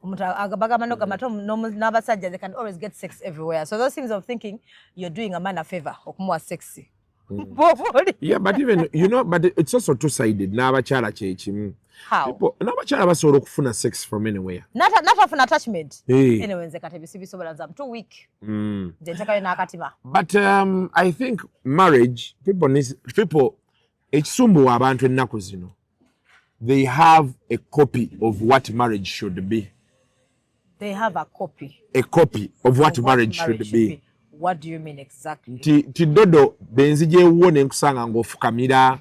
Omuntu bagamba nogamba ate n'abasajja, they can always get sex everywhere. So those things of thinking you're doing a man a favor okumuwa sex. Bw'oba oli- Yeah, but even but it's also two sided. N'abakyala kyekimu. How? N'abakyala basobola okufuna sex from anywhere. Natafuna attachment. Hey. Anyway, nze kati ebisibisobola, nze I'm too weak. Nze ntekayo n'akatima. But I think marriage, people need, people, ekisumbuwa abantu ennaku zino, they have a copy of what marriage should be. They have a copy A copy of what of what marriage should be. What do you mean exactly? Nti Dodo, benzija ewuwo ne nkusanga ng'ofukamira,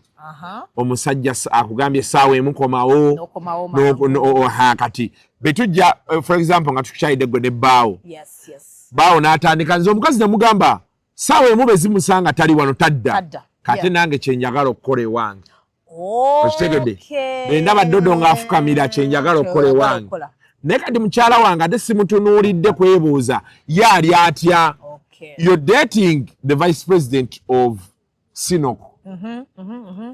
omusajja akugambye essaawa emu komawo. N'okomawo mangu. Ha, kati betujja, for example, nga tukyayidde gwe ne bbaawo, bbaawo n'atandika, nze omukazi nemugamba ssaawa emu bwe zimusanga tali wano, tadda. Tadda. Kate nange kyenjagala okukola ewange, okitegedde? Okay. Bwe ndaba Dodo ng'afukamira, kyenjagala okukola Kyoyagala ewange. okukola. Naye kati mukyala wange ate simutunuulidde kwebuuza ye ali atya. You're dating the vice president of CNOOC.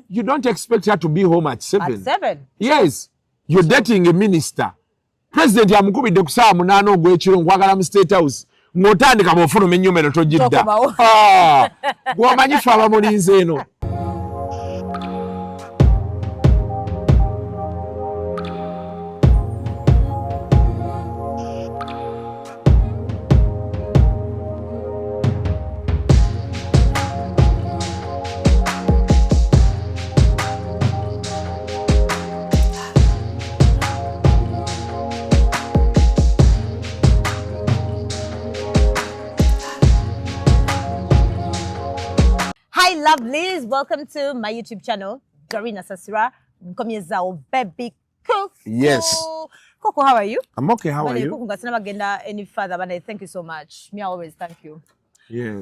You don't expect her to be home at 7. At 7. Yes, you're dating a minister. President amukubidde ku ssaawa 8 ogw'ekiro, nkwagala mu State House, ng'otandika bw'ofuluma ennyumba eno togidda. Tokomawo. Ah, gw'omanyi ffe abamulinze eno. Hi lovelies, welcome to my YouTube channel, Doreen Nasasira, Nkomyezao baby Kuku. Yes. Kuku, how are you? I'm okay, how are Bane, you? Kuku, nga sinabagenda any further, but I thank you so much. Me, I always thank you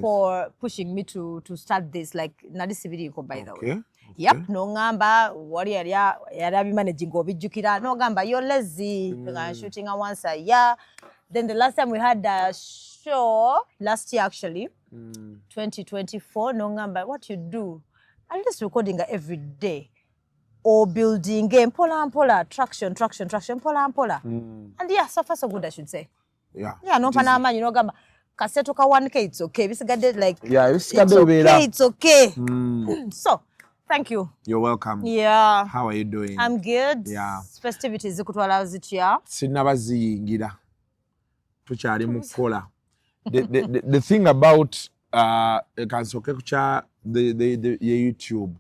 for pushing me to start this. Like, nali sibiriiko, by the way. Yep, nongamba wali yali abimanaging obijjukira, nogamba you're lazy, nga shooting once a year. Then the last time we had a show last year, actually 2024, nongamba what you do, at least recording every day or building mpola mpola, traction, traction, traction, mpola mpola. And yeah, so far so good, I should say. Yeah, nompa n'amaanyi nogamba kaseto ka 1K, it's okay, bisigadde like Yeah, it's ebisigadde bibeera. okay, it's okay. So thank you. You're welcome. Yeah. How are you doing? I'm good. Yeah. Festivities zikutwala zitya? Sinnaba ziyingira. Tukyali mu kukola. The thing about kansooke ku kya ye YouTube.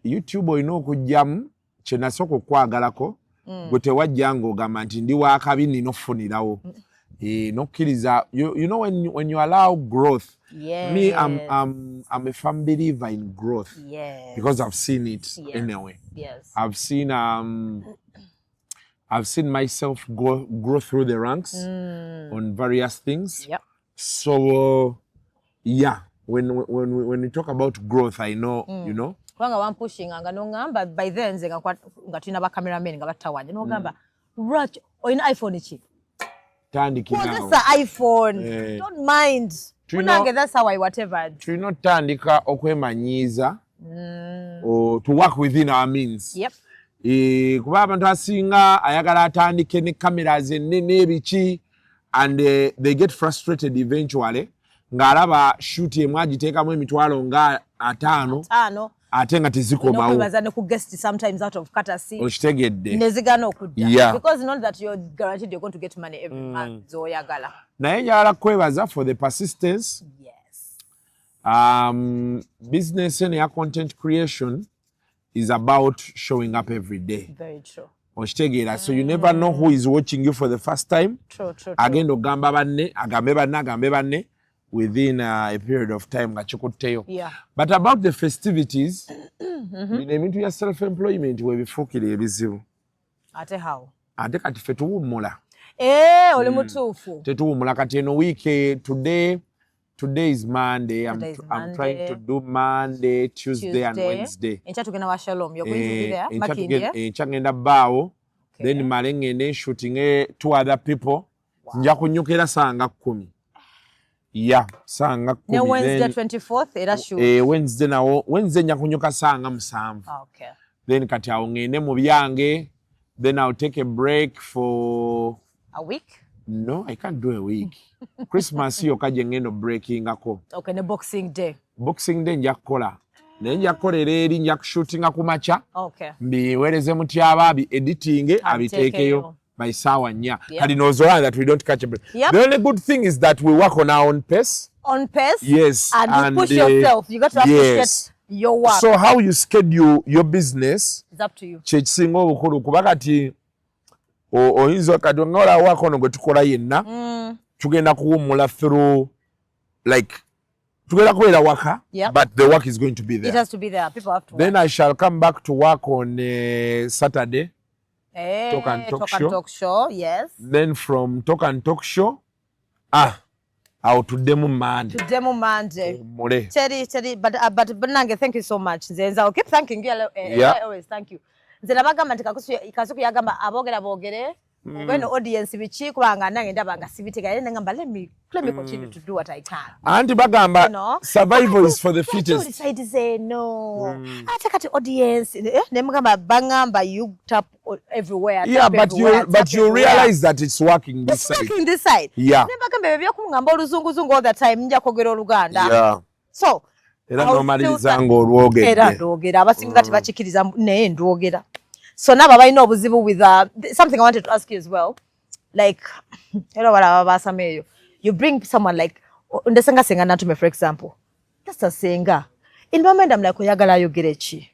YouTube olina okugyamu kye nasooka okwagalako, gwe tewajja ng'ogamba nti ndi wakabi nina okufunirawo. N'okkiriza, you know when you allow growth. Me, I'm a firm believer in growth because I've seen it anyway. I've seen myself go grow through the ranks on various things. So yeah, when we talk about growth, I know. Kubanga wampushinga nga nongamba by then nze nga tulina ba cameramen nga battawanya, nogamba lwaki olina iPhone ki? Tandikirawo. Kozesa iPhone. Don't mind. Munange, that's how I whatever. Tulina otandika okwemanyiiza to work within our means. Kuba abantu asinga ayagala atandike ne cameras ennene ebiki, and they get frustrated eventually ng'alaba shoot emu agiteekamu emitwalo nga 50 Tano. ate nga tezikomawo. Nokwebaza ne ku guest sometimes out of courtesy. Okitegedde? Nezigana okujja. Because not that you're guaranteed you're going to get money every month z'oyagala. Naye njagala kwebaza for the persistence. Business eno ya content creation is about showing up every day. Very true. Okitegeera? So you never know who is watching you for the first time. True, true, true. Agenda okugamba banne, agambe banne, agambe banne, within a period of time nga kikutteyo. But about the festivities, bino ebintu bya self employment webifuukira ebizibu. Ate how? Ate kati ffe tuwummula. Eh, oli mutuufu. Tetuwummula. Kati eno week, today is Monday. Today is I'm trying to Monday. do Monday, Tuesday and Wednesday. Enkya tugenda wa Shalom. You're going to be there? Enkya Makindye? Enkya ngenda bbaawo. Then male ngende nshooting two other people. Nja kunyukira sanga 10, ya sanga Ne 10. Wednesday Then, 24th era shoot. Wednesday nawo, Wednesday nja kunyuka sanga 7. Then kati awo ngende mu byange, then I'll take a break for A week? No, I can't do a week. Christmas yokka gye ngenda breakingako. Okay, ne Boxing Day? Boxing Day nja kukola, naye nja kukolera eri, nja kushootinga ku makya, mbiweereze Mutyaba abi editing, abiteekeyo by 4:00. Kati nozola that we don't catch a break. The only good thing is that we work on our own pace. On pace. Yes. And you push yourself. You got to appreciate your work. So how you schedule your business is up to you. Kyekisinga obukulu, kuba kati oyinza kati nga olawako ono gwe tukola yenna, tugenda kuwummula through, like tugenda kubeera waka, but the work is going to be It there. has to be there. People have to Then work. I shall come back to work on Saturday. Hey, Talk and Talk Talk Show. And Talk Show, yes. Then from Talk and Talk Show, ah, awo tuddemu Monday. Tuddemu Monday. Mule. Teddy, Teddy, but Banange, thank you so much. Nze nze I'll keep thanking you. I always thank you. Nze nabagamba nti Kasuku yagamba aboogera boogere. Oba audience biki, kubanga nange ndaba nga sibitega, naye ngamba let me continue to do what I can. Anti bagamba You know? survival is for the Lwaki oli fittest. side zeno? Ate kati audience, ne mugamba, bangamba you tap everywhere. Yeah, Tap but you everywhere, but tap you everywhere. realize that it's working this It's side. working this side. Ne bagamba ebyo byokumugamba oluzunguzungu all the time, nja kwogera Oluganda. So Era I'll n'omaliriza still ng'olwogedde. Era ndwogera, abasinga tebakikiriza, naye ndwogera. So nabo balina obuzibu with something I wanted to ask you as well, like era balaba basama eyo, you bring someone like ndesenga Senga Natume, for example. That's a senga. In my mind I'm like, oyagala ayogere ki?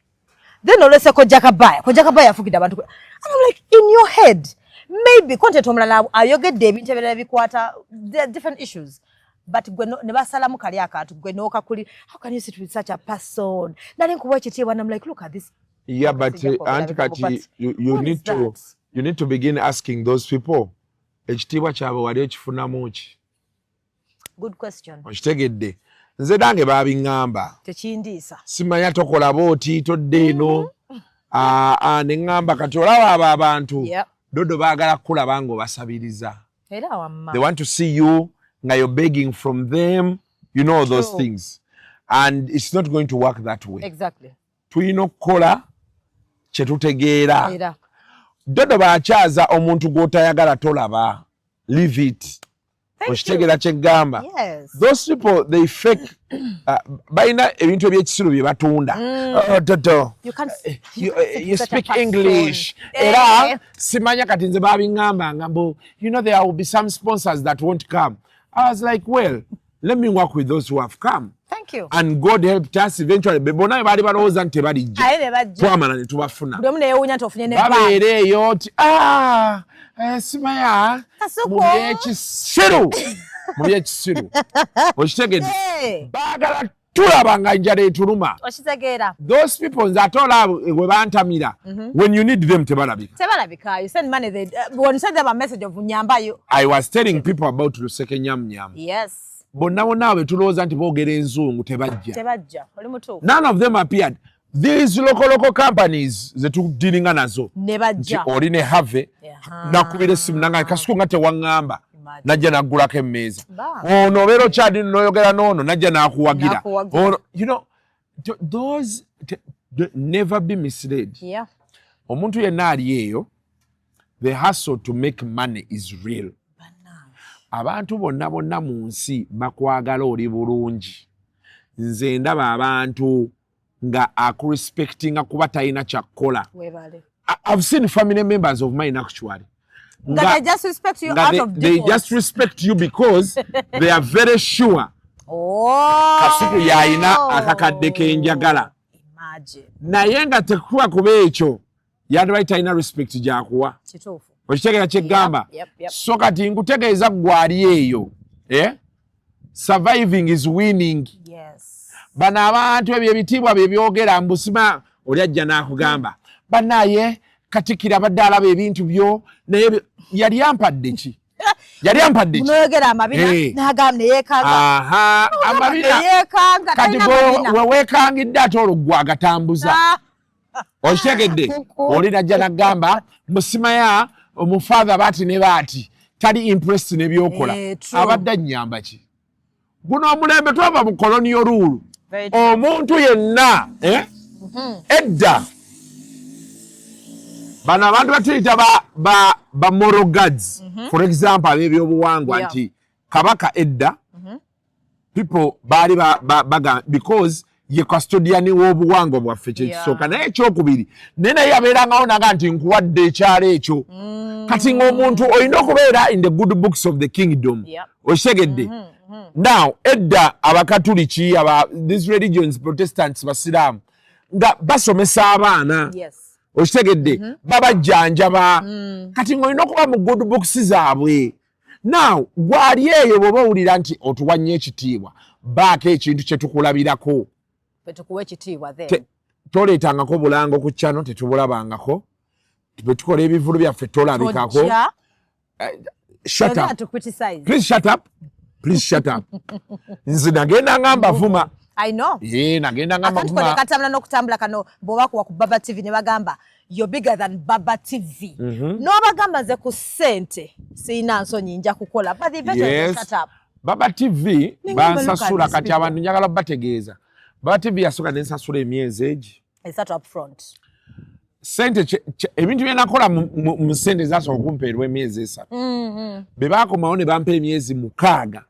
Then olwese Kojja Kabaya, Kojja Kabaya afukidde abantu, and I'm like, in your head maybe content omulala ayogedde ebintu ebirala bikwata, there are different issues, but gwe ne basalamu kali akantu gwe n'okakuli, how can you sit with such a person? Nali nkuwa ekitiibwa, and I'm like, look at this. Yeah, but Sijja kwogera anti bigambo, kati but you what need is to that? you need to begin asking those people, ekitiibwa kyabwe wali okifunamu ki? Good question. Okitegedde? Nze nange baabiŋŋamba. Tekindiisa. Simanya tokola booti, todde eno. Ah, ah, ne ŋŋamba kati olaba abo abantu, Dodo, baagala kukulaba ng'obasabiriza. Era wamma. They want to see you nga you're begging from them, you know, those things, and it's not going to work that way. Tulina okukola kye tutegeera. Era Dodo, bakyaza omuntu gw'otayagala tolaba, leave it. Thank you. Okitegeera kyeggamba? Yes. Those people, they fake, balina ebintu ebyekisiru bye batunda. Oh, Dodo, You can't, you you, can't sit you with such a speak person. English. Era simanya kati nze babiŋŋambanga mbu, you know, there will be some sponsors that won't come. I was like, well, let me work with those who have come. Thank you. And God helped us eventually. Be bonna be baali balowooza nti tebalijja, Aye ne bajja. twamala ne tubafuna. Buli omu neyewuunya nti ofunye ne bank. Babeera eyo ti, ah, simanya. Kasuku. Mu byekisiru, mu byekisiru, okitegedde? Baagala tulaba nga njala etuluma. Okitegeera. Those people, nze ate olaba we bantamira, when you need them tebalabika. Tebalabika. You send money, they, when you send them a message of nyamba you. I was telling people about Luseke Nyam Nyam. Bonna bonna abo betulowooza nti boogera enzungu tebajja. Tebajja, oli mutuufu. None of them appeared. These local local companies zetudiringa nazo Ne nti bajja. Oli ne have nakubira essimu nanga, Kasuku, nga tewaŋŋamba. Imagine. Najja naggulako emmeeza. Ba. Ono obeera okyadi noyogera n'ono najja n'akuwagira. N'akuwagira. Ono, you know, those never be misled. Omuntu yenna ali eyo, the hustle to make money is real. Bannange. Abantu bonna bonna mu nsi bakwagala oli bulungi. Nze ndaba abantu nga akurespectinga kuba talina kyakkola. Weebale. I've seen family members of mine actually nga they just respect you nga out they, of they default. just respect you because they are very sure Oh. Kasuku yayina akakadde kenjagala. Imagine. Naye nga tekuba kuba ekyo, yandibali talina respect gyakuwa. Kituufu. Okitegeera kyeggamba? Yep. So kati nkutegeeza gwali eyo, eh? Surviving is winning. Bano abantu ebyo ebitiibwa bye byogera mbusima, oli ajja n'akugamba, banaye Katikkiro abadde alaba ebintu byo, naye yali ampadde ki? Yali ampadde ki? Noyogera amabina, n'agamba neyeekanga. Aha, amabina. Neyeekanga. Kati Talina gwe mabina. weweekangidde ate olwo gwe agatambuza. Ah. Okitegedde? Oli najja nagamba musimaya omufather baati ne baati tali impressed nebyokola. True. Abadde annyamba ki? Guno omulembe twava mu colonial rule. Very true. Omuntu yenna, eh? Edda Bano abantu batuyita ba moral guards, for example ab'ebyobuwangwa, nti kabaka edda people baali baga because ye custodian w'obuwangwa bwaffe, kyekisooka. Naye ekyokubiri, naye yabeerangawo naga nti nkuwadde ekyalo ekyo. Kati ng'omuntu olina okubeera in the good books of the kingdom. Okitegedde? Now edda abakatuliki, aba these religions, Protestants, basiraamu, nga basomesa abaana. Okitegedde? Babajjanjaba. Kati ng'olina okuba mu good books zaabwe. Now gwali eyo bw'oba owulira nti otuwa nnyo ekitiibwa, baako ekintu kye tukulabirako. Betukuwa ekitiibwa then. Toleetangako bulango ku channel, tetubulabangako. Bwe tukola ebivulu byaffe tolabikako. Tojja. Shut You're up. there to criticize. Please shut up, please shut up. Nze nagenda nga mbavuma. I know. Ye nagenda nga Akantu kone mbavuma. katambula n'okutambula kano, bw'oba kuwa ku Baba TV ne bagamba you're bigger than Baba TV. N'obagamba nze ku ssente sirina nsonyi, nja kukola, but eventually they shut up. Baba TV Nengamba, look at bansasula. these Kati people. abantu njagala bategeeza, Baba TV yasooka nensasula emyezi egi 3 up front. Sente ebintu bye nakola mu sente zasooka okumpeerwa emyezi 3. Be baakomawo ne bampa emyezi 6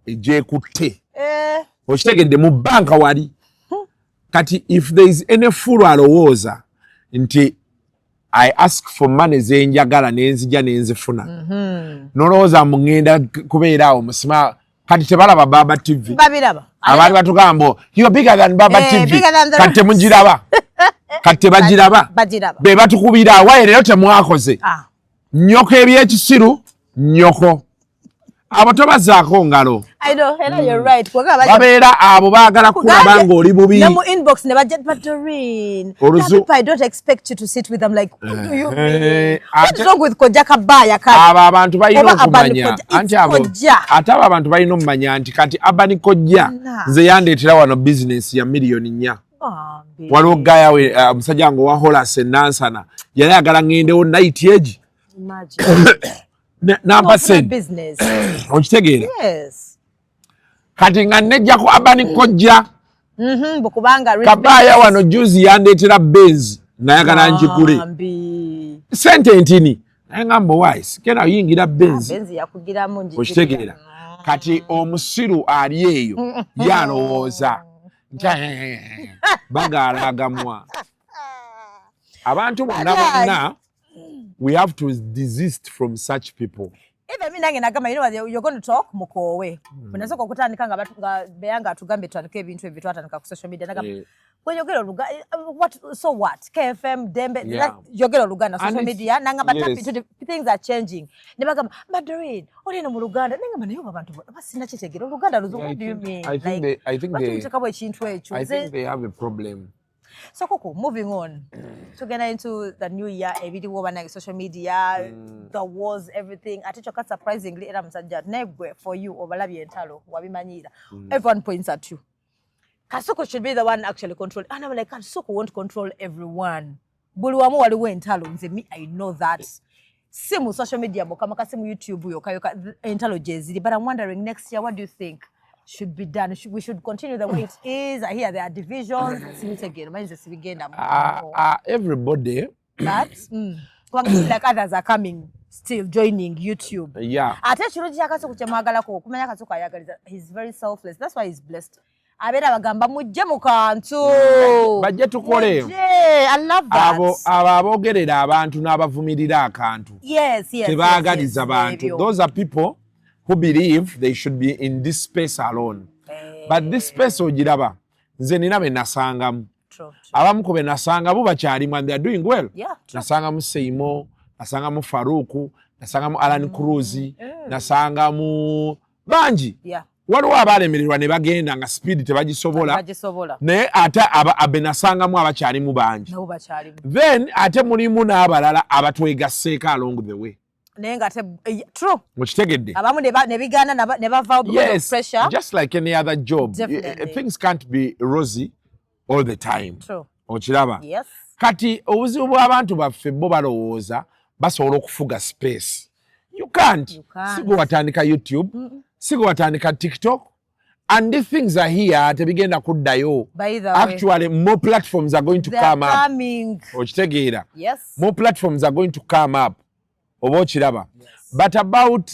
egyekutte. Okitegedde? Mu banka wali. Kati if there is any fool alowooza nti I ask for money zenjagala nenzija nenzifuna, nolowooza mu ŋŋenda kubeera awo musima. Kati tebalaba Baba TV. Babiraba. Abaali batugamba, "You are bigger than Baba Eh, TV." bigger than the Kati temugiraba, kati tebagiraba. Bagiraba. Be batukubira awaye leero temwakoze. Ah. Nnyoko ebyekisiru, nnyoko abo tobazaako ngalo. I know, hello, you're right. Kubanga Babeera abo baagala kulaba ng'oli bubi. Ne mu inbox ne bajja, "But Doreen, people, I don't expect you to sit with them." Like, what do you mean? Eh, What's wrong with Kojja Kabaya kale? Abo abantu balina Oba Abani okumanya Kojja, it's anti abo Kojja. Ate abo abantu balina okumanya nti kati Abani Kojja Nah. nze yandeetera wano bizinesi ya miliyoni 4. Bambi. Waliwo gaya we omusajja nga owa Holas enansana yali ayagala ŋŋendewo night egi. Imagine. Nampa Ofuna sente. business. Okitegeera? Yes. Kati nga nejjako Abani Kojja. Kubanga Kabaaya wano juzi yandeetera Benz, nayagala njigule. Bambi. Sente ntini, naye ngamba waayi sigenda yingira Benz. Benz yakugiramu njigirira. Okitegeera? Kati omusiru ali eyo yalowooza nti bagaalagamwa abantu bonna bonna. We have to desist from such people. Even me nange nagamba, you know what, you're going to talk mukoowe. Bwe nasooka okutandika nga Beyanga atugambye tutandike ebintu ebyo, twatandika ku social media, nagamba bweyogera Oluga, what, so what, KFM Dembe, yogera Oluganda social media, nangamba tap into the things are changing. Ne bagamba, "But Doreen, oli eno mu Luganda." Nengamba, naye oba abantu basina kitegeera Oluganda luzungu. Yeah, What do you mean? I think Like, I think lwaki muteekamu ekintu ekyo? I think they have a problem. So Koko, moving on. Tugenda into the new year, ebiriwo bannange, social media, the wars, everything. Ate kyokka surprisingly era musajja naye gwe for you obalabye entalo wabimanyiira. Everyone points at you. Kasuku should be the one actually control. And I'm like, Kasuku won't control everyone. Buli wamu waliwo entalo. Nze me, I know that. Si mu social media mukama kasi mu YouTube yokka yokka entalo gye ziri. But I'm wondering, next year, what do you think should be done? We should continue the way it is? I hear there are divisions. Sibitegeera, manyi nze sibigenda mu. Everybody But kubanga it's like others are coming, still joining YouTube. Ate ekirungi kya Kasuku kyemwagalako okumanya, Kasuku ayagaliza, he's very selfless, that's why he's blessed. Abeera bagamba mujje mu kantu. Bajje tukole. Mujje. I love that. Abo aboogerera abantu n'abavumirira akantu tebaagaliza bantu. Ebyo. Those are people who believe they should be in this space alone. But this space ogiraba, nze nina be nasangamu. True, true. Abamu ku be nasangamu bakyalimu and they are doing well. Yeah, true. Nasangamu Seimo, nasangamu Faruku, nasangamu Alan Cruz, nasangamu bangi. Waliwo abalemererwa ne bagenda nga speed tebagisobola. Bagisobola. Naye ate abe nasangamu abakyalimu bangi. Nabo bakyalimu. Then ate mulimu n'abalala abatwegasseeko along the way. Naye nga true. Mukitegedde? Abamu ne bigaana ne bavaawo because of Yes, pressure. just like any other job. Things can't be rosy all the time. True. Okiraba? Yes. Kati obuzibu bw'abantu baffe, bo balowooza basobola okufuga space. You can't. You can't. Si gwe watandika YouTube, si gwe watandika TikTok. And these things are here, tebigenda kuddayo. By the way, Actually, more platforms are going to they are come up. Coming. Okitegeera? Yes. More platforms are going to come up, oba okiraba? But about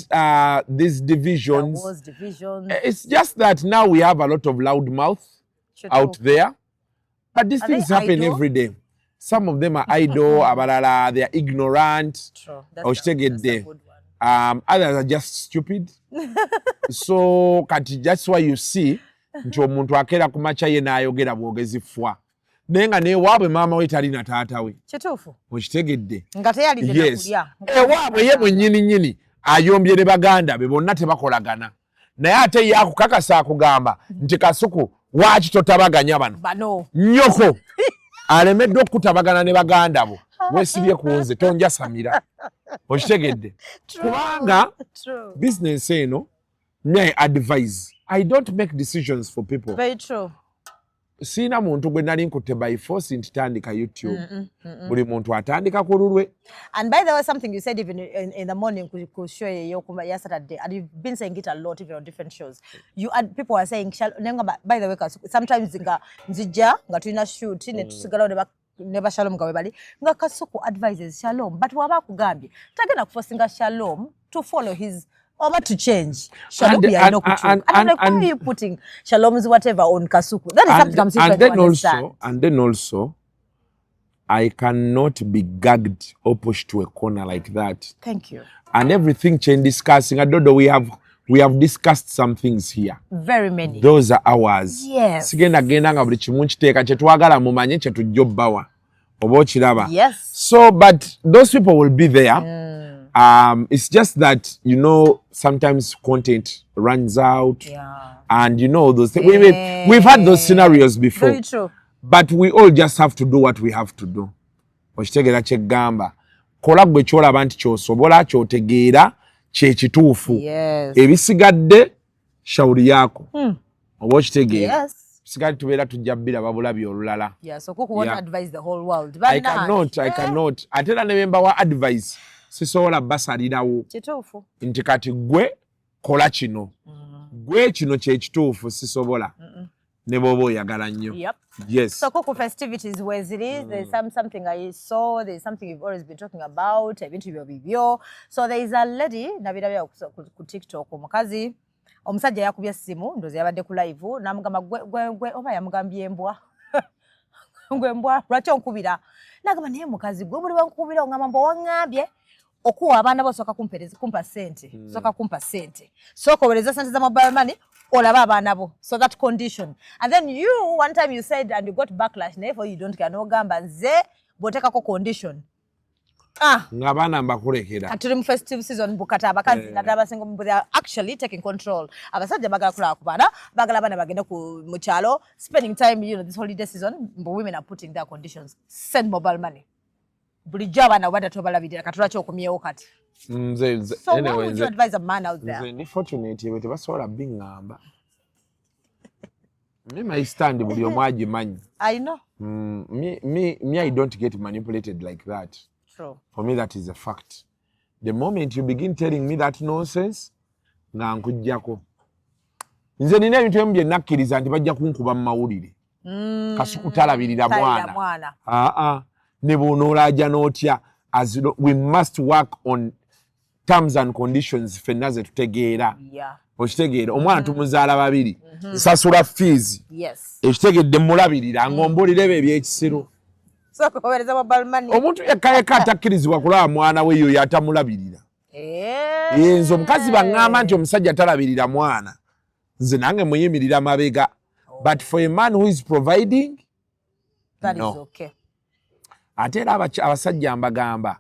these There divisions, was divisions. It's just that now we have a lot of loud mouth out there, but these Are things they happen idle? Every day. Some of them are idle, abalala they are ignorant. True. That's a Okitegedde? Good one. Others are just stupid. So kati that's why you see nti omuntu akeera ku makya ye n'ayogera bwogezi fwa, naye nga newaabwe maama we talina taata we. Kituufu. Okitegedde? Nga teyalidde Yes. nakulya. Ewaabwe ye mwennyini nnyini ayombye ne baganda be bonna, tebakolagana, naye ate ye akukakasa akugamba nti, "Kasuku, waaki totabaganya bano?" Bano. Nnyoko alemeddwa okukutabagana ne baganda bo, weesibye ku nze, tonjasamira. Okitegedde? Kubanga True. Bizinesi eno, me, I advise, I don't make decisions for people. Very true. Siina muntu gwe nali nkutte by force nti tandika YouTube. Buli muntu atandika ku lulwe. And by the way, something you said even in the morning ku show ya Saturday, and you've been saying it a lot even on different shows. You and people are saying, nenga, by the way, sometimes nga nzija nga tulina shoot ne tusigalawo ne ba Shalom nga we bali nga Kasuku advises Shalom, but waba akugambye tagenda kuforcinga Shalom to follow his oba to change. Shalom yalina okukyuka. And I'm like, why are you putting Shalom's whatever on Kasuku? That is something I'm still And trying to then understand. also, and then also, I cannot be gagged or pushed to a corner like that. Thank you. And everything chain discussing, I don't know, we have discussed some things here. Very many. Those are ours. Yes. Sigenda genda nga buli kimu nkiteeka kye twagala mumanye kye tujja obbawa, oba okiraba? Yes. So, but those people will be there. It's just that sometimes content runs out and those things. We've had those scenarios before. Very true. But we all just have to do what we have to do. Okitegeera kyeggamba? Kola gwe kyolaba nti kyosobola, kyotegeera kyekituufu. Ebisigadde shawuli yako, oba okitegeera? Yes. Sigadde tubeera tujja bbiraba bulabi olulala. Yeah, so Kuku won't advise the whole world. I cannot, I cannot. Ate era ne bwe mbawa advice, sisobola basalirawo Kituufu. Nti kati gwe kola kino, gwe kino kyekituufu, sisobola ne bw'oba oyagala nnyo. Yes. So Kuku, festivities weziri, there's something I saw, there's something you've always been talking about, ebintu byo bibyo. So there is a lady, nabirabya ku TikTok, omukazi, omusajja yakubye essimu, ndowooza yabadde ku live, n'amugamba gwe, gwe, gwe, oba yamugambye embwa. Gwe mbwa, lwaki onkubira? N'agamba naye mukazi gwe buli wankubira ongamba mbu waŋŋambye okuwa abaana bo sooka kumpereza kumpa ssente, sooka kumpa ssente, sooka owereza ssente za mobile money olabe abaana bo. So that condition. And then you, one time you said, and you got backlash, naye for you don't care, n'ogamba nze bw'oteekako condition, ah. Ng'abaana mbakulekera. Kati tuli mu festive season, bukata abakazi naddala abasinga mu, they are actually taking control. Abasajja bagala kulaba ku baana, bagala abaana bagende ku mu kyalo, spending time, this holiday season, but women are putting their conditions: send mobile money, bulijjo abaana obadde tobalabirira, kati lwaki okomyewo kati? Nze So what anyway, would you advise a man out there? Nze ndi fortunate, ebyo tebasobola biŋŋamba. Me, my stand buli omu agimanyi. I know. Me, I don't get manipulated like that. True. For me, that is a fact. The moment you begin telling me that nonsense, nga nkuggyako. Nze nina ebintu ebimu bye nakkiriza nti bajja kunkuba mu mawulire. Kasuku talabirira Talabirira mwana. Mwana. Aa, ne bw'onoolaaja n'otya, as you know, we must work on terms and conditions ffenna ze tutegeera. Okitegeera? Omwana tumuzaala babiri, nsasula fees. Ekitegedde? Mulabirira ng'ombuulira ebyo ebyekisiru. So kuweereza mobile money. Omuntu yekka yekka atakkirizibwa kulaba mwana we yoyo atamulabirira. Nze omukazi baŋŋamba nti omusajja talabirira mwana, nze nange muyimirira mabega. But for a man who is providing, That no. is okay. Ate era abasajja mbagamba,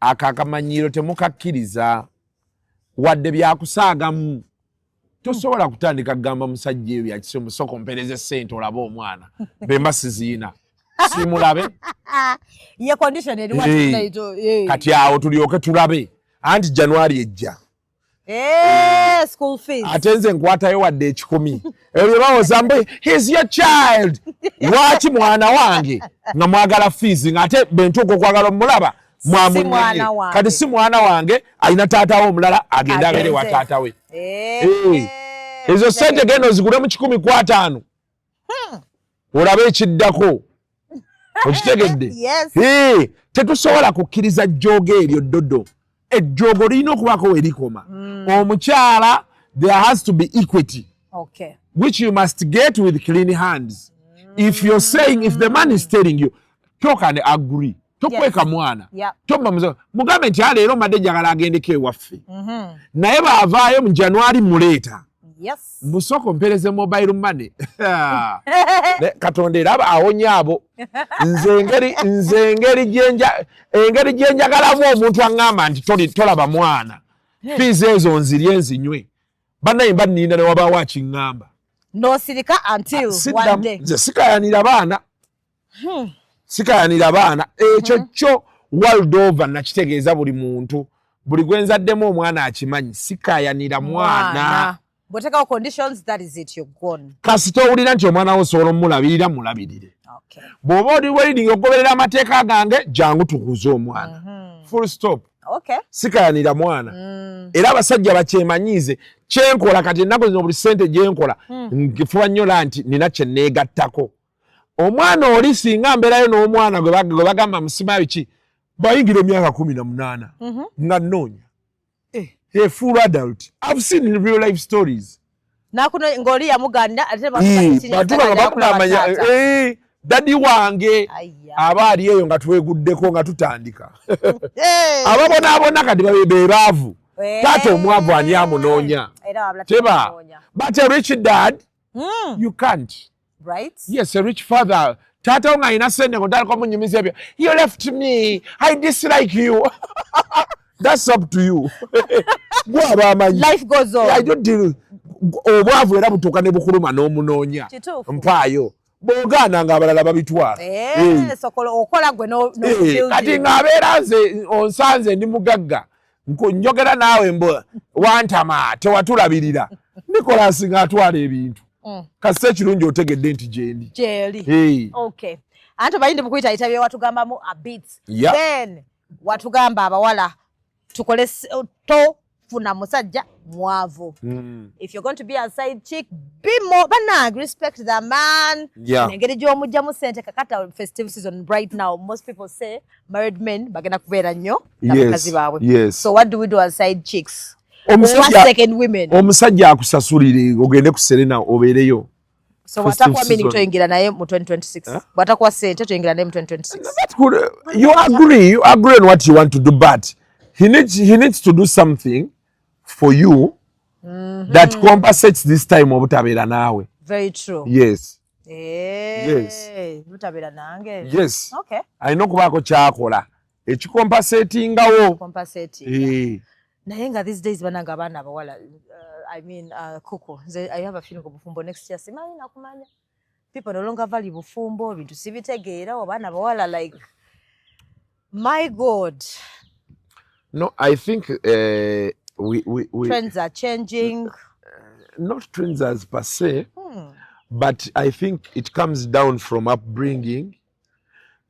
ako akamanyiiro temukakkiriza wadde byakusaagamu. Tosobola kutandika kugamba musajja ebyo byakise musoko mpereze ssente olabe omwana, bemba siziina simulabe. Ye condition eri wati? Kati awo tulyoke tulabe, anti January ejja. School fees. Ate nze nkwatayo wadde 100, ebyo bye bawoza mbu he's your child. Lwaki mwana wange nga mwagala fees, nga ate bentuuka okwagala omulaba mwamunyenye? Mwana wange. Kati si mwana wange, alina taata we omulala, agende abeere wa Agenze. taata we. Ezo sente genda ozigulemu 150. Olabe ekiddako. Okitegedde? Yes. Hey, tetusobola kukkiriza jjoogo eryo ddodo. Ejjoogo lirina okubaako we likoma. Omukyala, there has to be equity, which you must get with clean hands. If you're saying, if the man is telling you, talk and agree. Tokweka mwana. Tomba muze mugambe nti leero mbadde njagala agendeko ewaffe. Naye bw'avaayo mu January muleeta. Musoko mpereze mobile money. Katonda era awonya abo. Nze engeri gye njagalamu omuntu aŋŋamba nti tolaba mwana. Fees ezo nzirye nzinywe. Bannaye mba nninda ne wabaawo akiŋŋamba. N'osirika until one day. Nze sikayanira baana. Sikayanira baana. Ekyo kyo world over nakitegeeza buli muntu. Buli gwe nzaddemu omwana akimanyi. Sikayanira mwana. Bw'oteekawo conditions, that is it, you're gone. Kasita owulira nti omwana wo osobola omulabirira, mulabirire. Bw'oba oli willing okugoberera amateeka gange, jangu tukuze omwana. Full stop. Sikayanira mwana. Era abasajja bakyemanyiize kyenkola kati ennaku zino buli ssente gyenkola nfuba nnyo la nti nina kye neegattako. Omwana oli singa mbeerayo n'omwana gwe bagamba musima biki bayingira emyaka 18 nga nnoonya. A full adult. I've seen in real life stories. Nakuno ng'oli yamugaanira ate bantu banga bakunamanya daddy wange aba ali eyo nga tweguddeko nga tutandika. Ababonaabona kati be baavu. Taata omwavu ani amunoonya? Teba. But a rich dad, you can't. Right? Yes, a rich father. Taata nga alina ssente ng'otandika omunyumiza ebyo. You left me. I dislike you. That's up to you. Gwe aba amanyi. Life goes on. I don't deal. Obwavu era butuuka ne bukuluma n'omunoonya. Mpaayo. Bw'ogaana ng'abalala babitwala. Okola gwe kati ng'abeera nze onsanze ndi mugagga. Njogera naawe mbu wantama tewatulabirira. Nicholas ng'atwala ebintu. Kasita ekirungi otegedde nti gyendi. Gyeri. Okay. Anti omanyi mukuyitayita bye watugambamu a bit. Then watugamba abawala tukole tofuna musajja mwavu. If you're going to be a side chick, be more banange, respect the man. Engeri gy'omugyamu ssente kakata festive season right now, most people say married men bagenda kubeera nnyo n'abakazi baabwe. So what do we do as side chicks? Second women. Omusajja akusasulire ogende ku Serena obeereyo. So watakuwa meaning toyingira naye mu 2026. Watakuwa ssente toyingira naye mu 2026. You agree on what you want to do, but he needs to do something for you that compensates this time obutabeera naawe. Very true. Yes. Yes. Butabeera nange. Yes. Okay. Alina okubaako kyakola ekikompensatingawo. Compensating. Naye nga these days banange abaana abawala, I mean, kuku nze I have a feeling obufumbo next year simanyi nakumanya. People no longer value bufumbo, bintu sibitegeera abaana abawala, like my God. No, I think we trends are changing. Not trends as per se, but I think it comes down from upbringing.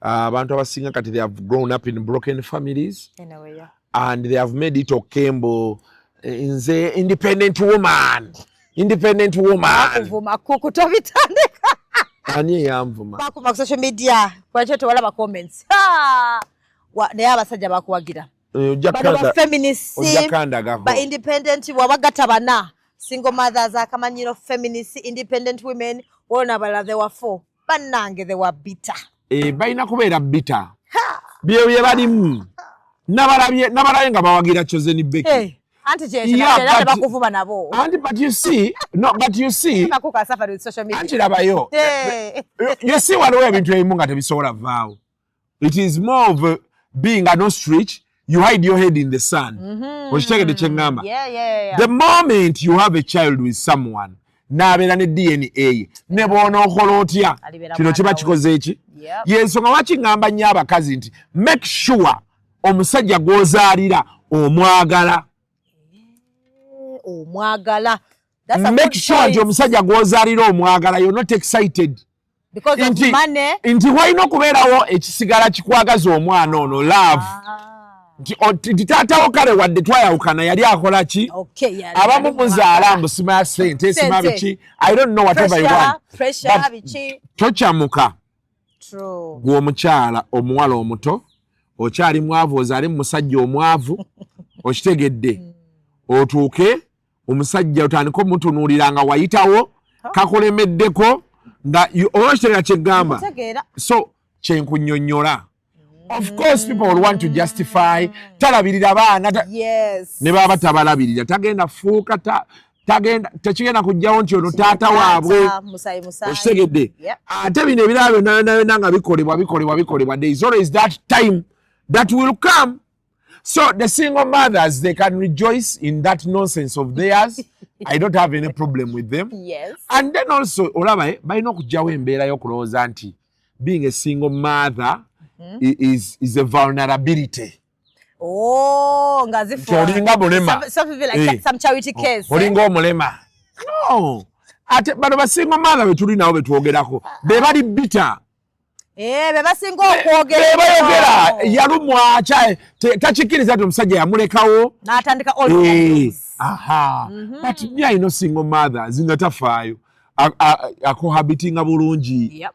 Abantu abasinga kati they have grown up in broken families. Anyway, yeah. And they have made it okay mbu nze independent woman. Independent woman. Bakuvuma kuku tobitandika. Ani yanvuma? Bakuvuma ku social media. Kwakyo tewalaba comments. Naye abasajja bakuwagira. Bano ba feminist, ba independent, wabagatta bana. Single mothers, akamanyiro feminist, independent women, wona abalala they were four. Bannange they were bitter. Balina kubeera bitter. Bye bye balimu. Nabalabye nga bawagira Chosen Becky. Anti kyekyo bakuvuma nabo. Anti but you see, no, but you see. Bakuka suffer with social media. Anti labayo. You see waliwo ebintu ebimu nga tebisobola vaawo. It is more of being an ostrich. You hide your head in the sand. Okitegedde kye ŋŋamba? Yeah. The moment you have a child with someone, n'abeera ne DNA, ne bw'onookola otya, kino kiba kikoze eki? Y'ensonga lwaki ŋŋamba nnyo abakazi nti make sure omusajja gw'ozaalira omwagala. Omwagala. Make sure nti omusajja gw'ozaalira omwagala, you're not excited. Because of money. Nti walina okubeerawo ekisigala kikwagaza omwana ono, love. Nti taatawo kale wadde twayawukana yali akola ki? Abamu muzaala mbu simaya sente, sima biki, I don't know, whatever you want. Tokyamuka gwe omukyala omuwala omuto okyali mwavu, ozaale musajja omwavu, okitegedde? Otuuke omusajja otandike omutunuulira nga wayitawo kakulemeddeko nga oba okitegeera kyeggamba. So kyenkunyonnyola, of course people will want to justify talabirira baana. Ne baba tabalabirira, tagenda fuuka tagenda, tekigenda kujjawo nti ono taata waabwe, okitegedde? Ate bino ebirala byonna byonna byonna nga bikolebwa bikolebwa bikolebwa, there is always that time that will come. So the single mothers, they can rejoice in that nonsense of theirs. I don't have any problem with them. And then also olaba balina okugjawo embeera y'okulowooza nti being a single mother is a vulnerability. Oh, nga zifu olinga mulema. Like some charity case. Olinga omulema. No. Ate bano ba single mother be tuli nabo betwogerako, be bali bitter. Eh, be basinga okwogera. Be bayogera yalumwa takikkiriza nti omusajja yamulekawo. N'atandika all Aha. But me, I know single mothers nga tafaayo. Acohabitinga bulungi.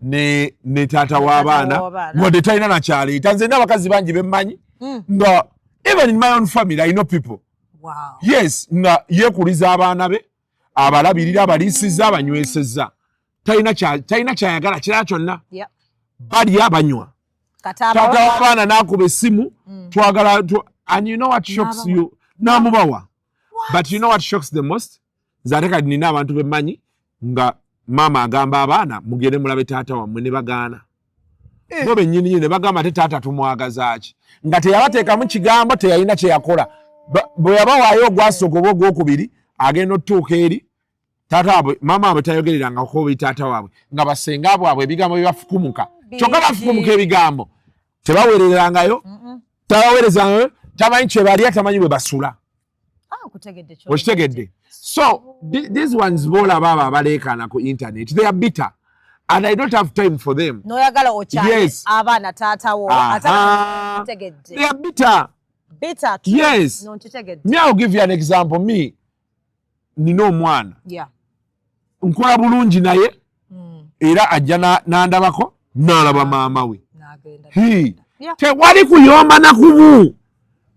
Ne taata w'abaana wadde talina nakyaleeta. Nze n'abakazi bangi bemmanyi nga even in my own family I know people. Yes, nga yeekuliza abaana be, abalabirira, abaliisizza, abanywesezza, talina kyayagala kirala kyonna. Balya, banywa, taata w'abaana n'akuba essimu, twagala. And you know what shocks you? N'amubawa. But you know what shocks the most? Nze ate kati nina abantu bemmanyi nga maama agamba abaana, "Mugende mulabe taata wammwe," ne bagaana bo bennyini, ne bagamba, "Ate taata tumwagazaaki?" Nga teyabateekamu kigambo, teyalina kye yakola. Bwe yabawaayo ogwasooka oba ogwokubiri, agenda otutuuka eri taata waabwe, maama waabwe tayogererangako bi taata waabwe, nga basenga bwabwe ebigambo byebafukumuka. Kyokka bafukumuka ebigambo, tebaweererangayo, tabaweerezangayo, tamanyi kye balya, tamanyi bwe basula. Okitegedde? So these ones boolaba abo abaleekaana ku internet, they are bitter and I don't have time for them. Noyagala okyaye abaana taatawo. They are bitter. Bitter. Yes. No, me, I'll give you an example. Me nina omwana, nkola bulungi naye, era ajja n'andabako, n'alaba maama we. Tewali kuyomba nakubu.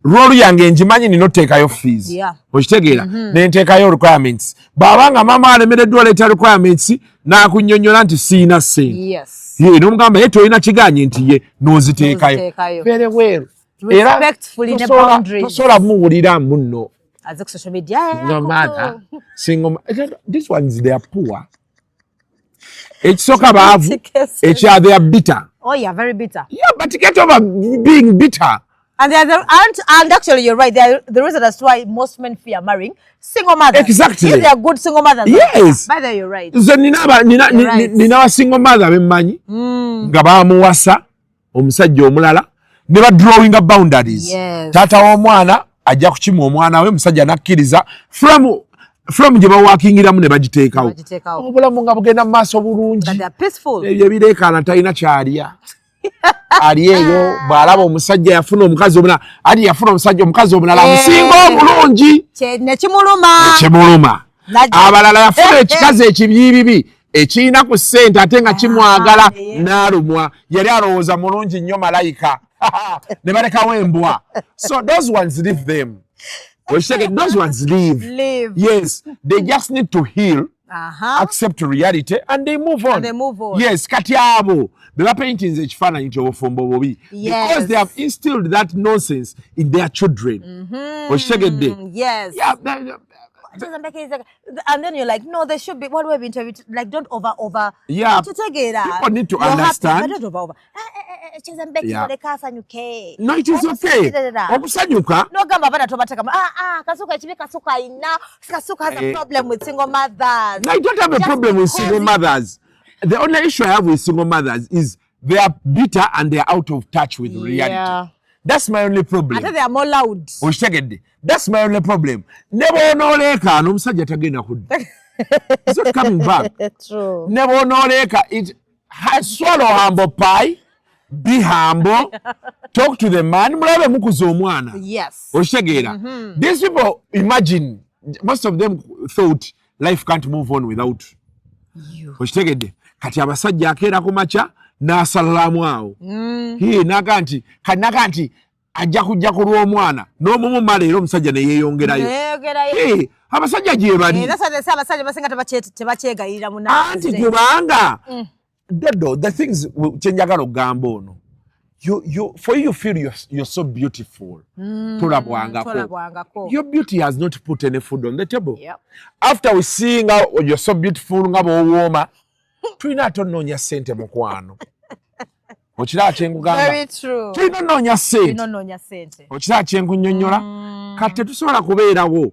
Role yange ngimanyi, nina oteekayo fees, okitegeera? Nenteekayo requirements. Bw'abanga maama alemereddwa oleeta requirements, n'akunnyonnyola nti siina ssente, ye nomugamba ye tolina kiganye nti ye n'oziteekayo very well. Era tosobola muwulira muno mother single. This ones, they are poor. Ekisooka baavu, ekya they are bitter. Oh yeah, very bitter. Yeah, but get over being bitter. And they are the, and actually you're right. They are the reason as to why most men fear marrying single mothers. Exactly. If they are good single mothers. Yes. By the way, you're right. Nze nina ba single mother bemmanyi nga bamuwasa omusajja omulala ne ba drawing boundaries. Taata w'omwana ajja kukima omwana we, musajja nakkiriza from gye bawakingiramu ne bagiteekawo, obulamu nga bugenda mu maaso bulungi. Ebyo ebireekaana, talina kyalya, ali eyo bw'alaba omusajja yafuna omukazi omulala, ati yafuna omusajja omukazi omulala amusinga obulungi, nekimuluma. Abalala yafuna ekikazi ekibiibibi ekirina ku ssente ate nga kimwagala, n'alumwa. Yali alowooza mulungi nnyo malayika, ne balekawo embwa. So those ones, leave them. Those ones leave. Live. Yes, they just need to heal, accept reality and they move on. And they move on. Yes, kati abo be bapaintinze ekifaananyi nti obufumbo bubi because they have instilled that nonsense in their children. Okitegedde? Yes. Yeah, And then you're like, no, there should be waliwo ebintu like don't over over. Kitegeera. People need to You're happy, understand. but don't over over. Kyeza oleka asanyuke. No, it is okay. Okusanyuka. Nogamba abaana tobateekamu. Ah, ah, Kasuku ekibi Kasuku ayina. Kasuku has a problem with single mothers. No, I don't have a Just problem with single mothers. The only issue I have with single mothers is they are bitter and they are out of touch with reality. That's my only problem. Ate they are more loud. Okitegedde? That's my only problem. Ne bw'onooleekaana, omusajja tagenda kudda. He's not coming back. True. Ne bw'onooleeka, swallow humble pie, be humble. Talk to the man, mulabe mukuza omwana. Okitegeera? These people, imagine, most of them thought life can't move on without You. Okitegedde? Kati abasajja akeera ku makya n'asalalamu awo. Hii, naga nti kati naga nti ajja kujja ku lw'omwana n'omumumala, era omusajja ne yeeyongerayo. Neeyongerayo. Hii, abasajja gye bali. Era sasa abasajja basinga tebakyegayirira Anti kubanga Dodo, the things kyenjagala okugamba ono, for you feel you're so beautiful, tolabwangako. Tolabwangako. Your beauty has not put any food on the table. After we seeing how you're so beautiful, nga bw'owooma, tulina ate onoonya ssente, mukwano. Okiraba kyenkugamba? Very true. Tulina onoonya ssente. Tulina onoonya ssente. Okiraba kyenkunnyonnyola? Kati tetusobola kubeerawo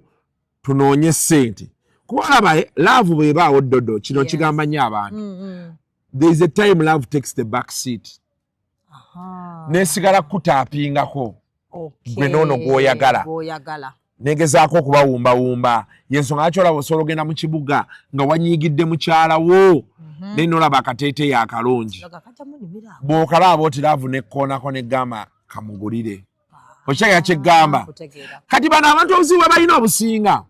tunoonye ssente, kuba olaba love bw'ebaawo, Dodo, kino kigamba nnyo abantu, there is a time love takes the back seat nesigala kutaapingako gwe n'ono gw'oyagala. Gw'oyagala. Negezaako okubawumbawumba. Yensonga lwaki olaba osobola ogenda mu kibuga nga wanyiigidde mukyala wo, naye nolaba akateeteeyi akalungi. Nga kajja munyumira awo. Bw'okalaba oti love nekkoonako negamba kamugulire. Okitegera kyeggamba? Kutegeera. Kati bano abantu obuzibu bwe balina obusinga,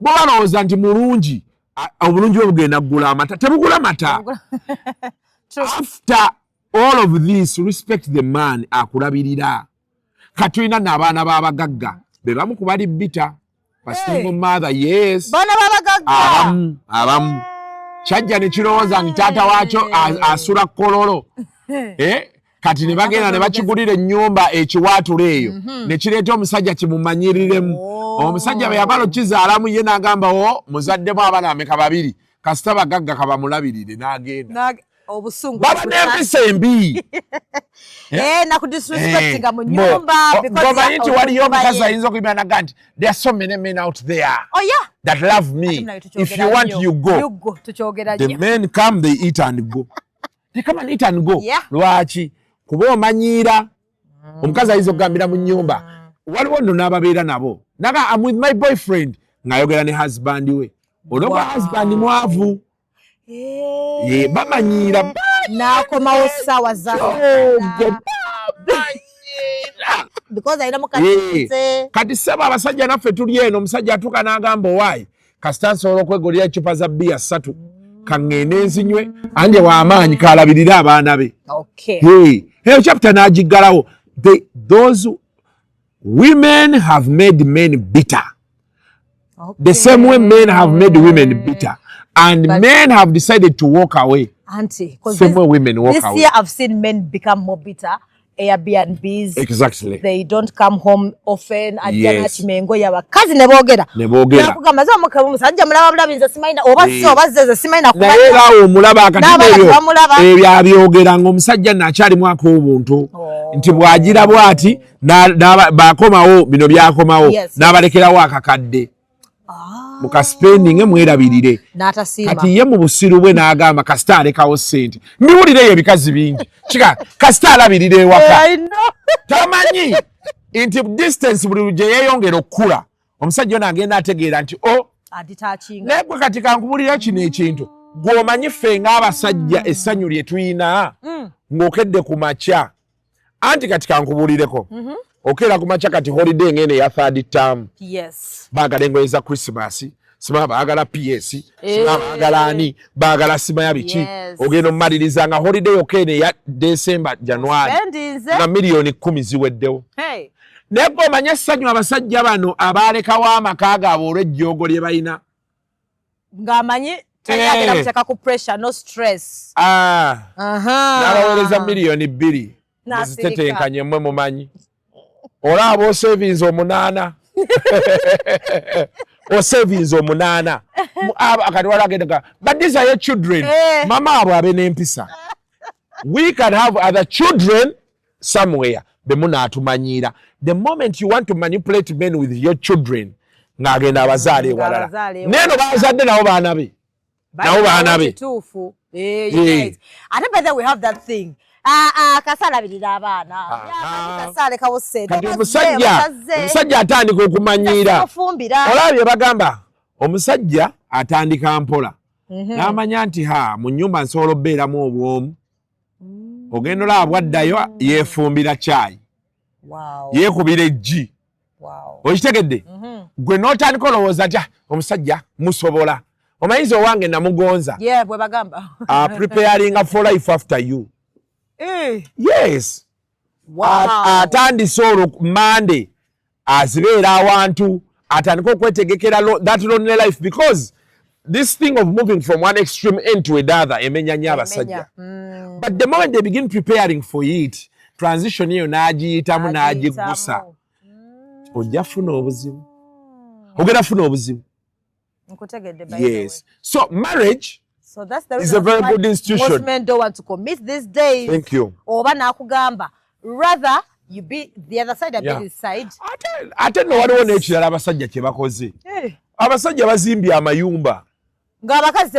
bo balowooza nti mulungi, obulungi bwe bugenda kugula amata. Tebugula mata. True. After all of this, respect the man akulabirira. Kati tulina n'abaana b'abagagga be bamu ku bali bitter ba single mother, yes. Baana b'abagagga. Abamu kyajja ne kirowooza nti taata waakyo asula Kololo. Eh? Kati ne bagenda ne bakigulira ennyumba ekiwaatula eyo, ne kireeta omusajja kimumanyiriremu. Oh. Omusajja bwe yamala okizaalamu, ye n'agamba, o muzaddemu abaana ameka? Babiri. Kasita bagagga, kabamulabirire, n'agenda. Obusungu. Baba n'empisa embi. Eh, nakudisrespectinga mu nyumba. Ngomanyi nti waliyo omukazi ayinza okuyimira naga nti there are so many men out there Oh yeah. that love me, if you want, you go. You go. Tukyogera The nnyo. men come, they eat and go. They come and eat and go. Lwaki? Kuba omanyiira. Omukazi ayinza okugambira mu nyumba, waliwo nno n'ababeera nabo naga, "I'm with my boyfriend," ng'ayogera ne husband we, olwokuba husband mwavu. Eh. Ye, bamanyiira. N'akomawo ssaawa za Ogo, bamanyiira. Because alina mukatise. Kati ssebo, abasajja naffe tuli eno, omusajja atuuka n'agamba, owaayi, kasita nsobola okwegulira ecupa za bbiya ssatu, kaŋŋende nzinywe, anje w'amaanyi kalabirire abaana be. Hey, eyo chapter n'agiggalawo. Those women have made men bitter the same way men have made women bitter, and men have decided to walk away Auntie, 'cause same way women walk this away. year I've seen men become more bitter. Airbnbs. They don't come home often. Ajja n'akima engoye, abakazi ne boogera. Ne boogera. Nakugamba ze omukazi, omusajja mulaba bulabi, nze simanyi oba si oba ze, nze simanyi Naye nakumanya. era awo omulaba akati N'abaana ebyo tebamulaba. Ebyo abyogera ng'omusajja naakyalimu ak'obuntu Oh. nti bw'agira bw'ati bakomawo bino byakomawo n'abalekerawo akakadde Ah. mukaspendinge mwerabirire. N'atasiima. Kati ye mu busiru bwe n'agamba kasita alekawo ssente. Mbiwulira eyo ebikazi bingi kika kasita alabirira ewaka. I know. Tamanyi nti distance buli gye yeeyongera okukula, omusajja ono agenda ategeera nti o Adetachinga. Naye gwe kati kankubulira kino ekintu, gw'omanyi ffe ng'abasajja essanyu lye tuyina ng'okedde ku makya. Anti kati kankubulireko, okeera ku makya, kati holiday ng'eno eya third term, baagala engoye za Christmas, simanya baagala ps, simanya baagala ani, baagala simanya biki. Ogenda omumaliriza nga holiday yokka eno eya December, January, Spendinze. nga miliyoni 10 ziweddewo. Hey. Naye gwe omanye essanyu abasajja bano abaalekawo amaka gaabwe olw'ejjoogo lye balina. Ng'amanyi tayagala kuteeka ku pressure, no stress. Ah, n'abaweereza miliyoni 2. N'asirika. Muzitetenkanye mmwe mumanyi olaba osevinze omunaana, osevinze omunaana. Kati waliwo but these are your children. Mama abo abe n'empisa, we can have other children somewhere bemunaatumanyira. The moment you want to manipulate men with your children, ng'agenda abazaala ewalala. Ng'abazaala ewalala. Neeno bazadde nabo baana be, nabo baana be. Kituufu. Eh, you're right. Ate by the way, we have that thing. Ah, ah, kasalabirira abaana. Kasalekawo ssente. Kati omusajja atandika okumanyiira. Ofumbira. Olaba bye bagamba, omusajja atandika mpola n'amanya nti ha, mu nnyumba nsobola okubeeramu obwomu. Ogenda olaba bwaddayo yeefumbira caayi, yeekubira eggi. Okitegedde? Gwe n'otandika olowooza nti, "Ah, omusajja musobola, omanyiza owange namugonza." Yeah, bwe bagamba. Preparing for life after you. Eh. Yes. Atandise olwo Mande azibeera awantu atandike okwetegekera that lonely life, because this thing of moving from one extreme end to another emenya nnyo abasajja. But the moment they begin preparing for it, transition eyo n'agiyitamu n'agiggusa, ojja funa obuzibu, ogenda funa obuzibu. Nkutegedde, by the way. Yes, so marriage So that's the is a reason very why good institution. most men don't want to commit these days. Thank you. Oba n'akugamba, rather you be the other side and be this side. Ate nno waliwo n'ekirala abasajja kye bakoze. Eh. Abasajja bazimbye amayumba ng'abakazi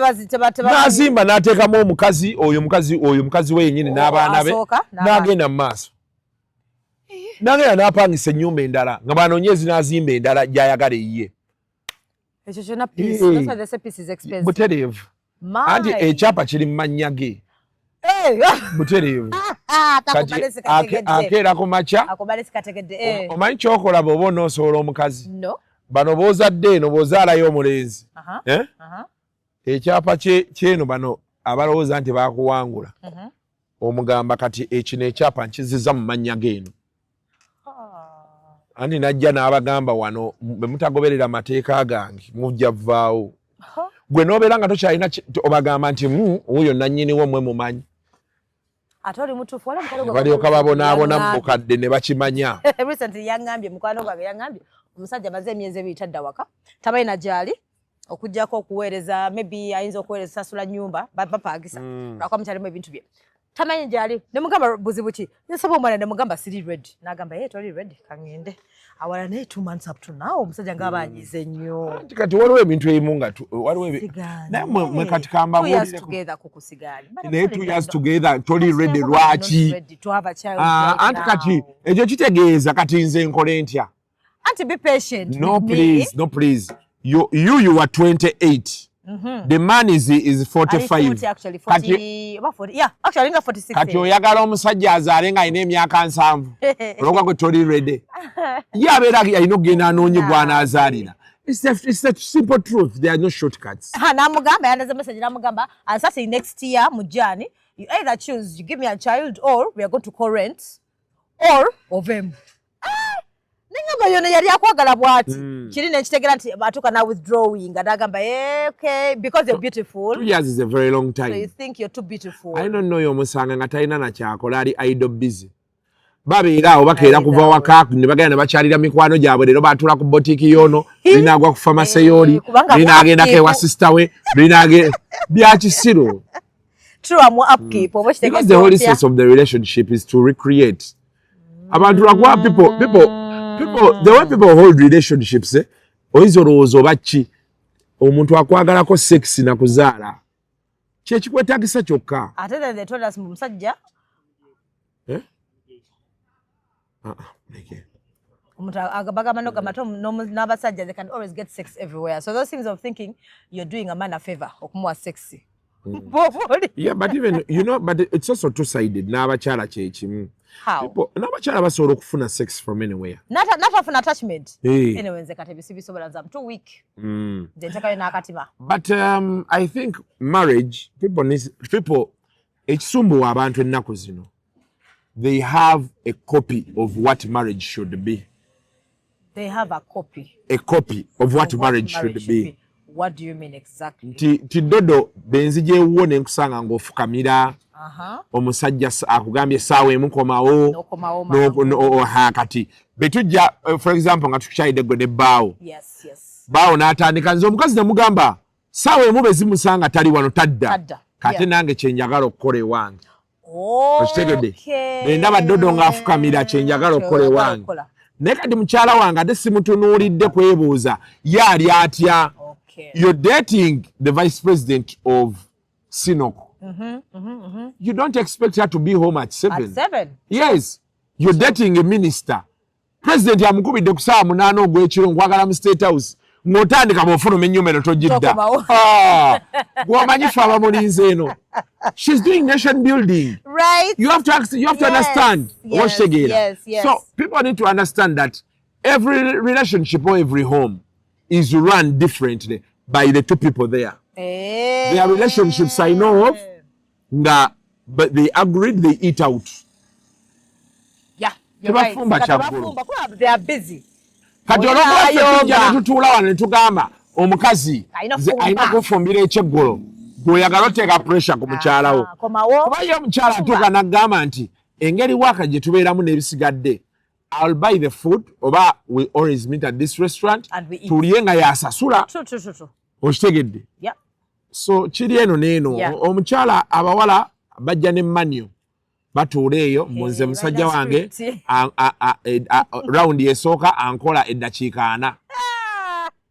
n'azimba n'ateekamu omukazi oyo, mukazi oyo, mukazi we yennyini n'abaana be. Asooka, n'abaana. N'agenda mu maaso, n'agenda n'apangisa ennyumba endala nga banoonyezi, n'azimba endala gy'ayagala eyiye. Ekyo kyonna peace. Eh. That's why they say peace is expensive. Butereevu. My. Anti ekyapa kiri mu mannya ge. Eh. Butereevu. Kati Takubale sikategedde. Akeera ku makya. Akubale sikategedde. Eh. Omanyi kyokola bw'oba onoosobola omukazi? No. Bano b'ozadde eno, bw'ozaalayo omulenzi, eh? Ekyapa kyeno bano abalowooza nti bakuwangula, omugamba, "Kati ekino ekyapa nkiziza mu mannya geeno." Ah. Anti najja n'abagamba, "Wano bwe mutagoberera mateeka gange mujja vvaawo." Ha. Gwe n'obeera nga tokyalina obagamba nti, wuuyo nannyiniwo, mwe mumanyi." Ate oli mutuufu, wala mukwano Ne gwange balyoka babonaabona mu yaŋŋambye. bukadde ne bakimanya. Recently yaŋŋambye, mukwano gwange yaŋŋambye omusajja amaze emyezi 2 tadda waka, tabalina gy'ali okugjako okuweereza, maybe ayinza okuweereza sasula nyumba bapangisa, lwakuba mukyalimu ebintu bye, tamanyi gy'ali. Nemugamba, "Buzibu ki?" Nsaba omwana, nemugamba, "Siri ready." N'agamba, "Ye toli ready, kaŋŋende awala." Naye 2 months up to now omusajja ng'aba anyize nnyo. Anti kati waliwo ebintu ebimu nga waliwo Sigaanye. Naye mwe kati 2 years kambabuulireko. together kukusigaanye. Naye 2 years together toli ready, lwaki? Ah, anti kati ekyo kitegeeza kati nze nkole ntya? Anti be patient No. with me. Please, no, please, you are 28, the man is Ali 45. 40 actually, 40, Kati oba 40, yeah, actually nga 46. Kati oyagala omusajja azaale ng'alina emyaka 70 olwokuba gwe toli ready? Ye abeera alina okugenda anoonye gw'anaazaalira. It's a simple truth, there are no shortcuts. Ha, namugamba, yandaze message, namugamba, "I'm starting next year mu Jan. You either choose you give me a child or we are going to co-rent or ovemu." Ah, nengamba yona yali akwagala bwati. Kiri nekitegera nti atuuka na withdrawing nagamba, "Eh, okay, because you're beautiful." 2 years is a very long So you time. think you're too beautiful. I don't know, omusanga nga talina nakyakola, ali idle, busy, babeera awo bakeera kuva waka ne bagenda ne bakyalira mikwano gyabwe. Leero batuula ku botiiki y'ono, linaagwa ku famase y'oli, Kubanga linaagendako ewa upkeep. Sister we linaage bya kisiru. True, am upkeep oba. Because the whole essence of the relationship is to recreate. Abantu lwakuba people, the way people hold relationships, eh, oyinza olowooza oba ki omuntu akwagalako sex na kuzaala kyekikwetagisa kyokka. Ate then they told us mbu musajja Eh? Ah, ah, leke. Omuntu bagamba nogamba n'abasajja they can always get sex everywhere, so those things of thinking you're doing a man a favor okumuwa sex. Bw'oba oli- Yeah, but even but it's also two sided n'abakyala kyekimu. How? N'abakyala basobola okufuna sex from anywhere. Natafuna attachment. Hey. Anyway, nze kati ebisibisobola, nze I'm too weak. Nze ntekayo n'akatima. But I think marriage, people need, people, ekisumbuwa abantu ennaku zino, they have a copy of what marriage should be. They have a copy A copy of what of marriage should be. What do you mean exactly? Nti Dodo benzija ewuwo ne nkusanga ng'ofukamira, omusajja akugambye essaawa emu komawo. N'okomawo mangu. Ha, kati betujja, for example, nga tukyayidde gwe ne bbaawo, bbaawo n'atandika, nze omukazi nemugamba 1:00 bwe zimusanga tali wano, tadda. Tadda, Kate nange kyenjagala okukola ewange, okitegedde? Bwe ndaba Dodo ng'afukamira, kyenjagala okukola Kyoyagala ewange. okukola. Naye kati mukyala wange ate simutunuulidde kwebuuza ye ali atya. You're dating the vice president of CNOOC, you don't expect her to be home at 7. At 7. Yes, you're dating a minister, president amukubidde ku 8:00 ogw'ekiro, "Nkwagala mu State House." Ng'otandika bw'ofuluma ennyumba eno togidda. Tokomawo. Ah, gwomanyi ffe abamulinze eno. She's doing nation building. You have to understand okitegeera. So people need to understand that every relationship or every home is run differently by the two people there. Eh. There are relationships I know of nga but they agreed they eat out. Yeah, you're right. Tebafumba Nga kyaggulo. tebafumba, kuba they are busy. Kati Olina olwokuba ffe tujja ayomba. ne tutuula wano ne tugamba omukazi Alina nze kufumba. alina kufumbira ekyeggulo, gweoyagala oteeka pressure ku mukyala wo. Ah, komawo. Kuba ye omukyala atuuka n'agamba nti engeri waaka gye tubeeramu n'ebisigadde, I'll buy the food oba we always meet at this restaurant And we eat. Tulye nga yasasula. True. Okitegedde? So kiri eno n'eno. Omukyala, abawala bajja ne manyo, batuula eyo munze Eh, musajja balina wange script. Round esooka ankola eddakiika 40.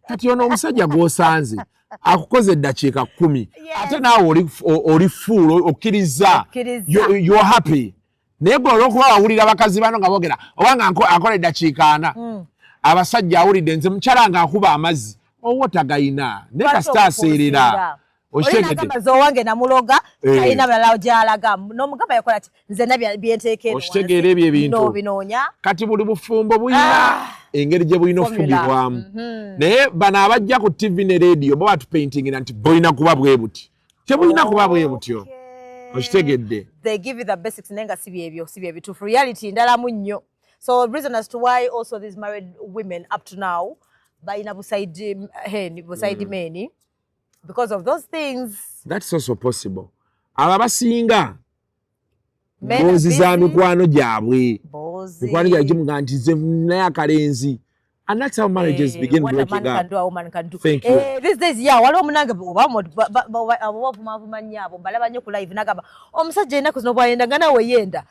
Kati ono omusajja gw'osanze akukoze eddakiika 10, ate naawe oli full okkiriza. Okkiriza. You're happy, naye gwe olwokuba wawulira bakazi bano nga boogera oba nga akola eddakiika 40, abasajja awulidde nze mukyala nga akuba amazzi owo tagayina, naye kasita aseerera. Okitegedde? Olinagamba zowange namuloga. Eh. Talina balala gyalaga n'omugamba yakola ki, nze na byenteeka eno Okitegeera wansi, ebyo ebintu? n'obinoonya. Kati buli bufumbo bulina engeri gye bulina Formula. okufumbibwamu, naye bano abajja ku TV ne radio bo batupaintingira nti bulina kuba bwe buti. Tebulina kuba bwe butyo. Okitegedde? They give you the basics, naye nga si byebyo, si byebituufu. Reality ndalamu nnyo. So reason as to why also these married women up to now balina buside hen, buside men, because of those things. That's also possible. Abo abasinga Men are mboozi za busy. mikwano gyabwe. Mboozi. Mikwano gyabwe gimuga nti nze naye akalenzi, and that's how marriages Eh, begin what a breaking man can up. do, a woman can do. Thank you. Eh, these days, yeah, waliwo munange oba oba nnyo abo mbalaba nnyo ku live, nagamba omusajja ennaku zino bwayenda nga nawe yenda.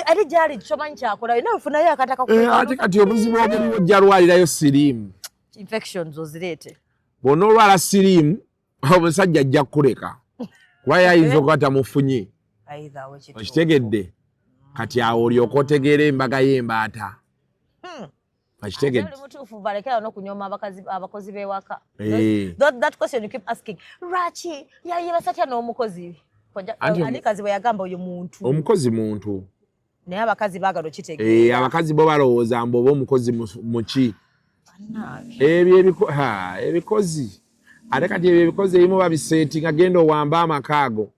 Ate gyali tomanyi kyakola, nawe funayo akataka. Eh, ate kati obuzibu obuliwo, ojja lwalirayo siriimu. Infections ozireete. Bw'onoolwala siriimu, omusajja ajja kukuleka kuba ye ayinza okuba tamufunye. Either way, kituufu. Okitegedde? Kati awo olyoka otegeera embaga y'embaata. Okitegedde? Oli mutuufu, balekerawo n'okunyooma abakazi, abakozi b'ewaka. Eh. That question you keep asking, lwaki yayebasa n'omukozi? Anti Ani kazi bwe yagamba oyo muntu. Omukozi muntu. Naye abakazi baagala Eh, okitegeera. abakazi bo balowooza mbu oba omukozi muki. Bannange. Ebyo ebikozi, ate kati ebyo ebikozi ebimu babiseetinga, genda owambe amaka ago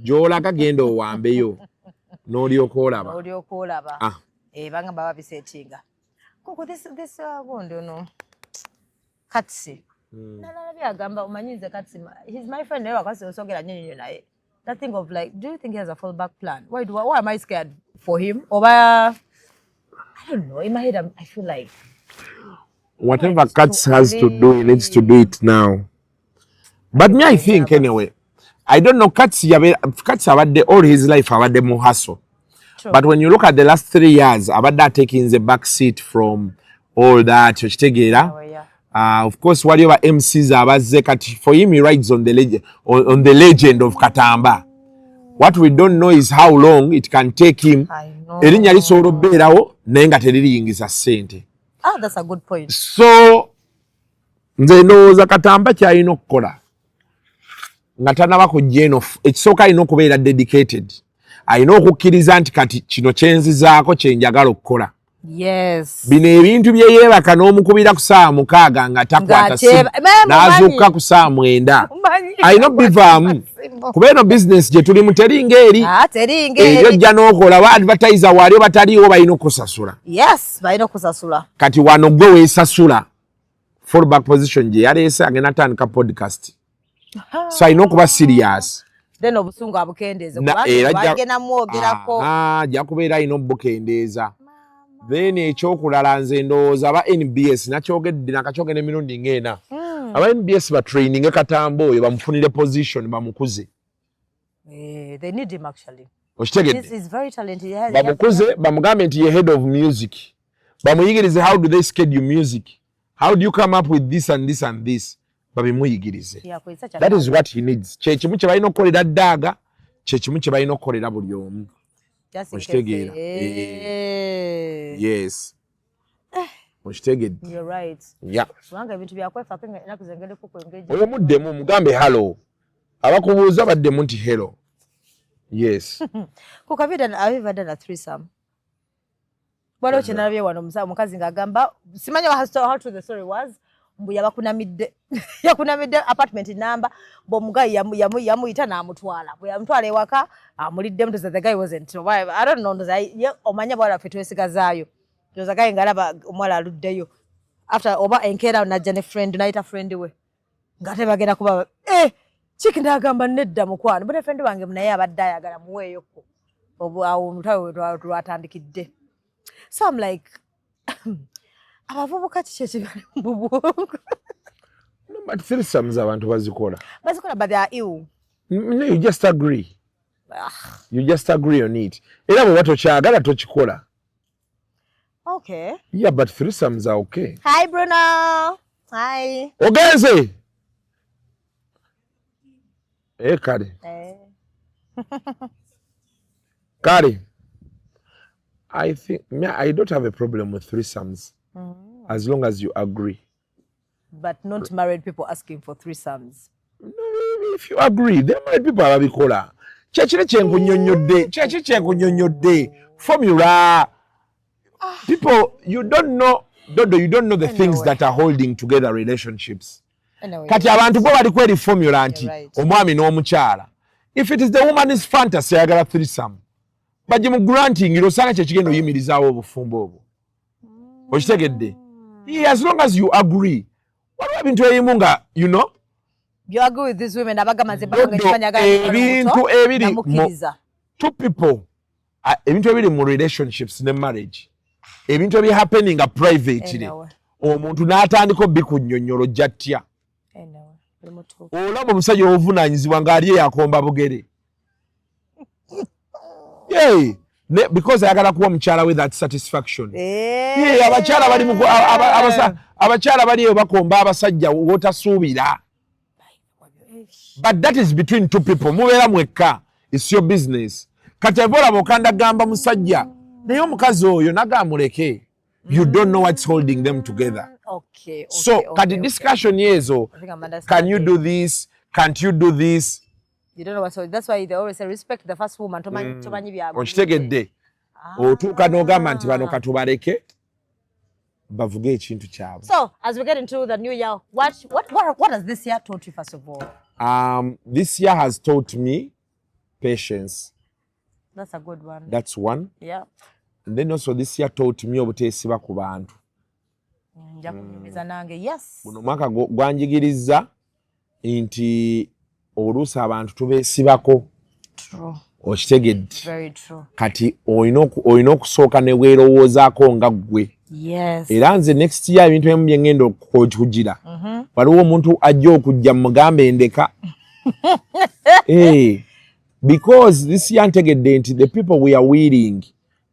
gy'olaga, genda owambeyo n'olyoka olaba. Olyoka olaba. Ah. Eh, bagamba babisetinga koko this gundi ono Katsi. Nalabye agamba, omanyi nze Katsi he's my friend, naye wakasi osogera nnyo nnyo, naye that thing of like, do you think he has a fallback plan? Why am I scared for him? Oba I don't know, in my head I feel like Whatever it's Cats too has to do, he needs to do it now. But me, I think anyway, I don't know, Cats Cats abadde all his life abadde mu hustle. True. But when you look at the last 3 years, abadde taking the back seat from all that. Okitegeera? Oh, yeah. Of course waliyo ba MCs abazze. Kati for him, he rides on the legend of Katamba. What we don't know is how long it can take him. I know. Erinnya lisobola okubeerawo naye nga teririyingiza ssente. Ah, that's a good point. So nze ndowooza Katamba kyalina okukola nga tanaba kujja eno, ekisooka alina okubeera dedicated, alina okukkiriza nti kati kino kyenzizaako, kyenjagala okukola. Bino ebintu bye yeebaka n'omukubira ku saawa 6 nga takwata simu, n'azuukuka ku saawa 9, alina obivaamu, kuba eno bizinesi gye tulimu teringa eri. Ah, teringa eri eri. ojja n'okola ba advertiser waali bataliiwo, balina okusasula. Yes, balina okusasula. Kati wano gwe weesasula. Fallback position gye yaleese, agenda atandika podcast, so alina okuba serious. Then obusungu abukendeeze, Na- era kubanga bagenda mwogerako. Aha, ajja kubeera alina obukendeeza. Then ekyokulala, nze ndowooza aba NBS, nakyogedde nakakyogenda emirundi ng'ena, aba NBS batraininge Katamba oyo, bamufunire position, bamukuze. Eh, they need him actually. Okitegedde? This is very talented. Bamukuze, bamugambe nti ye head of music, bamuyigirize how do they schedule music, how do you come up with this and this and this, babimuyigirize. Yeah, he's such a That is what he needs. Kyekimu kye balina okukolera ddaaga, kyekimu kye balina okukolera buli omu. Just in case Okitegeera? Eh. Yes. Okitegedde? You're right. Yeah. Kubanga ebintu byakwefaako ennaku zengendeko kwengejja. Oyo muddemu, mugambe hello. Abakubuuza baddemu nti hello, yes. Ku Kavida, have you ever done a threesome? Waliwo kye nalabye wano, omukazi ng'agamba, simanyi how true the story was, mbu yabakunamidde, yakunamidde apartment number, bw'omugayi yamuyita n'amutwala, bwe yamutwala ewaka amuliddemu. Ndoza the guy wasn't oba, I don't know, ndoza ye omanya bwala ffe twesigazaayo, ndoza guy ng'alaba omuwala aluddeyo after oba enkeera najja ne friend, n'ayita friend we ng'ate bagenda kuba eh kiki, n'agamba nedda mukwano, bune friend wange naye abadde ayagala muweeyokko. Awo olutalo we lwatandikidde. So I'm like, abavubuka kiki ekibali mu bwongo? No, but threesomes abantu bazikola. Bazikola, but they are ill. No, you just agree. You just agree on it. Era bw'oba tokyagala tokikola. Okay. Yeah, but threesomes are okay. Hi Bruno, hi. Ogenze, eh, kale. Eh. Kale, I think me, I don't have a problem with threesomes as long as you agree. But not married people asking for threesomes. No, if you agree. There are married people ababikola. Kyekiri kyenkunyonnyodde, kyeki kyenkunyonnyodde, formula. People, you don't know, Dodo, you don't know the things Anyway. that are holding together relationships. Anyway. Kati abantu bo baliko eri formula nti You're right. omwami n'omukyala. If it is the woman's fantasy, ayagala threesome, bagimugranting, osanga kyekigenda oyimirizaawo obufumbo obwo. Okitegedde? Yeah, as long as you agree. Waliwo ebintu ebimu nga you know You agree with these women abagamba nze mpaka Dodo, nga ebintu ebiri namukkiriza. Two people, ebintu ebiri mu relationships ne marriage, ebintu ebi happening privately, Anyway. omuntu n'atandika obikunnyonnyola, ojja ttya. Anyway, buli mutuufu. Olaba omusajja obuvunaanyizibwa ng'ali eyakomba bugere. Yeah. Because ayagala kuwa mukyala we that satisfaction. Eh. Yeah, abakyala bali mu abakyala bali eyo bakomba abasajja wotasuubira, but that is between two people. Mubeera mwekka, it's your business. Kati eva olaba okandagamba musajja, naye omukazi oyo nagamuleke. You don't know what's holding them together. So kati discussion yezo, I think I'm can you understanding. do this, can't you do this? You don't know what, so that's why they always say respect the first woman. Tomanyi, tomanyi bya. Okitegedde? Otuuka n'ogamba nti bano katubaleke bavuge ekintu kyabwe. So as we get into the new year, what has this year taught you, first of all? This year has taught me patience. That's a good one. That's one. And then also this year taught me obuteesiba ku bantu. Nja kunyumiza nange. Yes. Guno omwaka gwanjigiriza nti oluusi abantu tubeesibako. True. Okitegedde? Very true. Kati olina okusooka ne weerowoozaako nga ggwe. Era nze next year ebintu ebimu bye ŋŋenda okugira, waliwo omuntu ajja okujja mugambe endeka. Eh, because this year ntegedde nti the people we are willing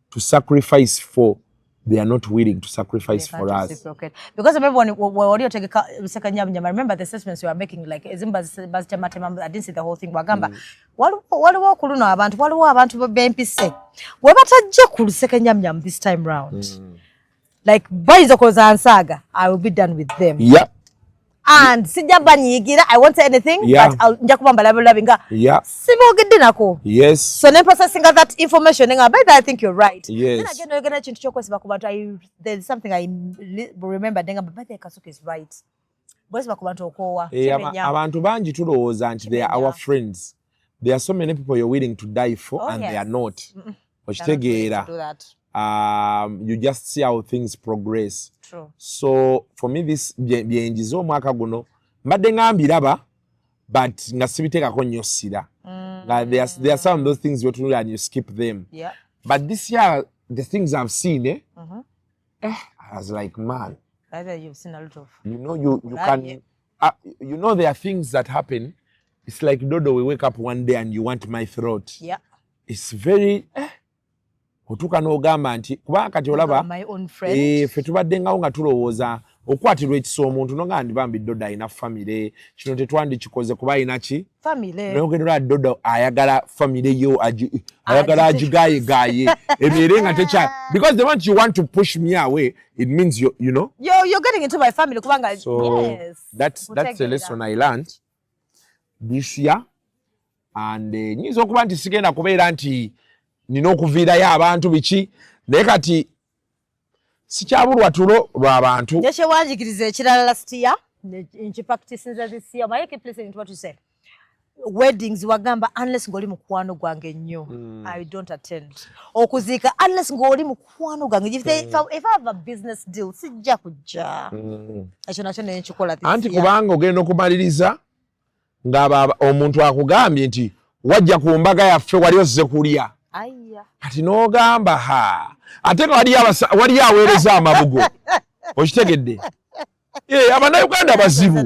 to sacrifice for, they are not willing to sacrifice They for can't us. Reciprocate. Because remember when wali otegeka Ssekanyamnyama, remember the statements you were making, like ezimu bazitematema, I didn't see the whole thing. Wagamba waliwo ku luno abantu, waliwo abantu bempise bwe batajja ku Ssekanyamnyama this time round, like bayinza okulowooza nsaaga, I will be done with them and sijja banyiigira, I won't say anything, but nja kuba mbalabulabi nga siboogedde nako. So ne processing that information nga by that I think you're right. Then again oyogera ekintu ky'okwesiba ku bantu, there's something I remember nga by the Kasuku is right, bwesiba ku bantu okoowa. Eh, Kimenya. Abantu bangi tulowooza nti they are our Kimenya. friends. There are so many people you're willing to die for and they are not. They're not willing Okitegeera? to do that. You just see how things progress. True. So for me, this byenjiza omwaka guno, mbadde nga mbiraba but nga sibiteekako nnyo ssira. Nga there are some of those things wetunula and you skip them, but this year the things I've seen, eh, eh, I was like, man. Either you've seen a lot of You Right, can yeah. There are things that happen. It's like, Dodo, we wake up one day and you want my throat. It's very, eh, otuuka n'ogamba nti kubanga kati olaba My own friend. Eh, ffe tubadde ngawo nga tulowooza Okwatirwa ekisa omuntu nogamba ndi bambi Dodo alina famire, kino tetwandikikoze kuba alina ki. Famire. Naye ogenda olaba Dodo ayagala famire yo, ayagala agigayegaye ebeere nga tekya, because the moment you want to push me away, it means you You're getting into my family kubanga. So that's a Nkutegeera. lesson I learned this year. And nyinza okuba nti sigenda kubeera nti nina okuviirayo abantu biki, naye kati sikyabulwa tulo lw'abantu. Nekyewanjigiriza ekirala last year, nkipracticinze this year. Omanyi, keep listening to what you say. Weddings, wagamba unless ng'oli mukwano gwange nnyo, I don't attend. Okuziika, unless ng'oli mukwano gwange, if I have a business deal, sijja kujja. Ekyo nakyo nenkikola this Anti year. Kubanga ogenda okumaliriza ng'aba omuntu akugambye nti wajja ku mbaga yaffe, wali ozze kulya. Aya. Kati n'ogamba ha, ate nga waliyo aweereza amabugo, okitegedde? Eh, Abannayuganda bazibu.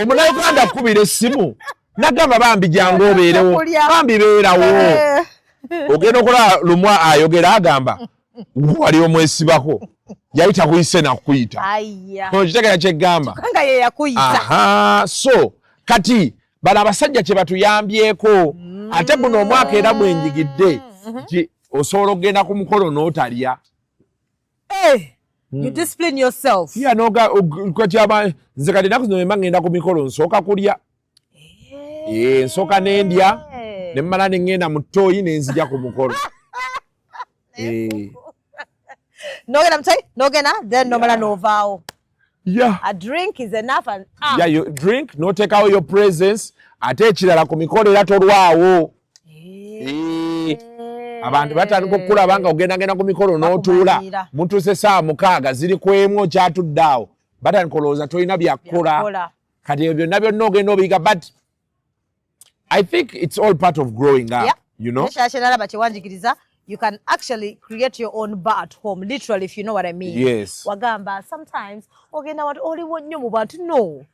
Omunnayuganda akubira essimu nagamba, "Bambi jangu obeerewo." Kulya. "Bambi beerawo." Ogenda okulaba lumu ayogera agamba wali omwesibako, yali takuyise nakuyita. Aya. Okitegera kyeggamba? Nga ye yakuyita. Aha, so kati bano abasajja kye batuyambyeko, ate guno omwaka era bwenjigidde nti osobola okugenda ku mukolo n'otalya. Eh, you discipline yourself. Ya, noga kati nze kati ennaku zino bwe ngenda ku mikolo, nsooka kulya. Eh, nsooka nendya, ne mmala ne ŋŋenda mu ttooyi ne nzija ku mukolo. Eh, Nogenda mutayi, nogenda, then nomala novaawo. Yeah. A drink is enough and ah. Yeah, you drink n'oteekawo your presence. Ate ekirala, ku mikolo era tolwawo. Eh, abantu batandika okukulaba nga ogendagenda ku mikolo n'otuula. Bakumanyiira. Mutuuse saawa 6 ziri ku 1, okyatudde awo, batandika olowooza tolina byakukola. Byakukola. Kati ebyo byonna byonna ogenda obiyiga, but I think it's all part of growing up. Nekirala kyenalaba kyewanjigiriza, you can actually create your own bar at home, literally, if you know what I mean. Yes. Wagamba sometimes ogenda watu oliwo nnyo mu bantu, no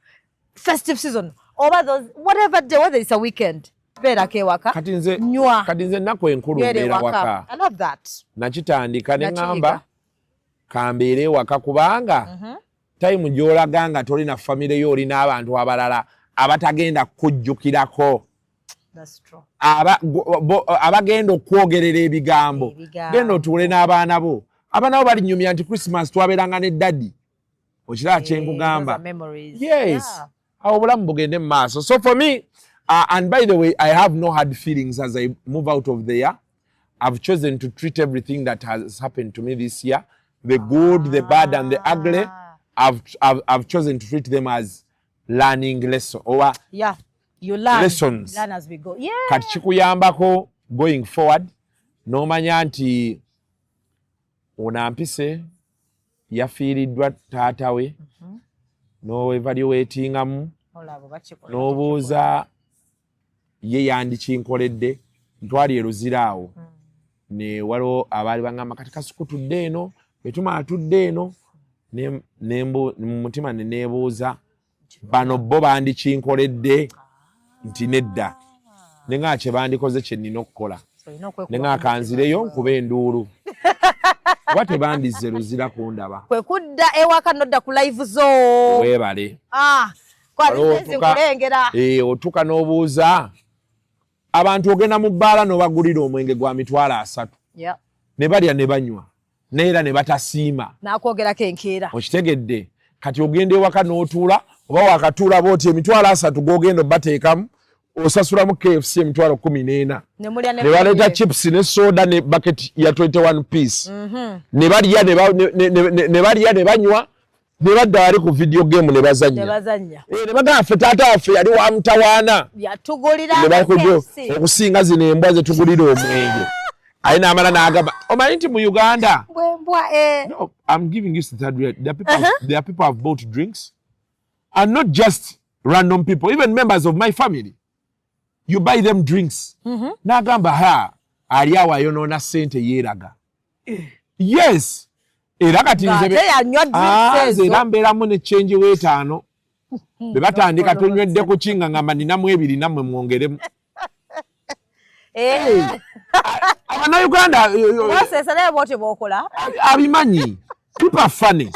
festive season oba those whatever day, whether it's a weekend, beerako ewaka. Kati nze Nywa. Kati nze ennaku enkulu Beera mbeera ewaka. waka. I love that. Nakitandika ne Nakiyiga. ŋŋamba kambeere ewaka, kubanga time gy'olaga nga toli na famire yo, oli n'abantu abalala abatagenda kukujjukirako. That's true. Abagenda okwogerera ebigambo. Ebigambo. Genda otuule n'abaana bo, abaana bo balinyumya nti Christmas twabeeranga ne daddy. Okiraba kyenkugamba? Those are memories. Yes. Awo obulamu bugende mu maaso. So for me, and by the way, I have no hard feelings as I move out of the year. I've chosen to treat everything that has happened to me this year, the good, the bad and the ugly, I've chosen to treat them as learning lesson or Yeah, you learn. lessons. Learn as we go, yeah. Kati kikuyambako going forward n'omanya nti ono ampise yafiiriddwa taata we, n'oevaluatingamu. Olaba bakikola. N'obuuza ye yandikinkoledde. Ntwali eruzira awo ne waliwo abaali baŋŋamba, "Kati Kasuku, tudde eno." Bwe tumala tudde eno, mu mutima ne neebuuza, bano bo bandikinkoledde? Nti nedda, ne nga kye bandikoze kye nnina okukola. Olina okwekuba Ne nga ku kanzireyo nkuba enduulu, kuba tebandizze Luzira kundaba. Kwe kudda ewaka nodda ku live zo. Weebale. Ah, Waliwo kwali nkulengera. Eh, otuuka n'obuuza abantu, ogenda mu bbaala n'obagulira omwenge gwa 300,000, ne balya ne banywa, neera ne batasiima. Nakwogerako enkeera. Okitegedde? Kati ogenda ewaka n'otuula, oba wakatuula booti 30,000 g'ogenda obateekamu, osasulamu KFC 14,000. Ne mulya Ne baleeta chips ne soda ne bucket ya 21 piece, ne balya ne balya ne banywa, ne badda wali ku video game ne bazannya. Ne bazannya. Eh, ne bagamba, "Ffe taata waffe yali wa mutawaana." Yatugulira Ne bakujo KFC. Okusinga zino embwa zetugulira omwenge. Aye n'amala n'agamba, omanyi nti mu Uganda Bwembwa, eh. No, I'm giving you the third reality. There are people who have bought drinks, and not just random people, even members of my family. You buy them drinks. N'agamba ha, ali awo ayonoona ssente yeeraga. Yes. Era kati nze Ng'ate yanywa drinks Ah, nze ezo. era mbeeramu ne change w'etaano. Bwe batandika, "Tunywedde ku ki?" Nga ngamba, "Ninamu ebiri, nammwe mwongeremu." Eh. Abannayuganda Moses, naye bw'otyo bw'okola. Abimanyi. People are funny.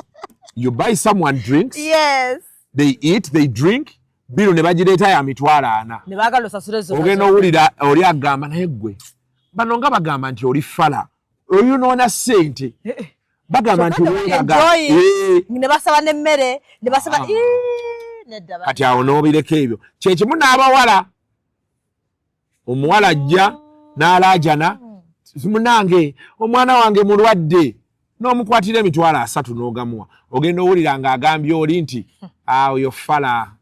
You buy someone drinks. Yes. They eat, they drink. Bill ne bagireeta ya 40,000. Ne baagala osasule zonna. Ogenda owulira oli agamba naye ggwe. Bano nga bagamba nti oli fala. Oyonoona ssente. Bagamba nti weeraga. Ne basaba n'emmere, ne basaba nedda. Kati awo n'obireka ebyo. Kye kimu n'abawala. Omuwala ajja n'alaajana. Munange omwana wange mulwadde. N'omukwatira 30,000 n'ogamuwa. Ogenda owulira ng'agambye oli nti oyo fala.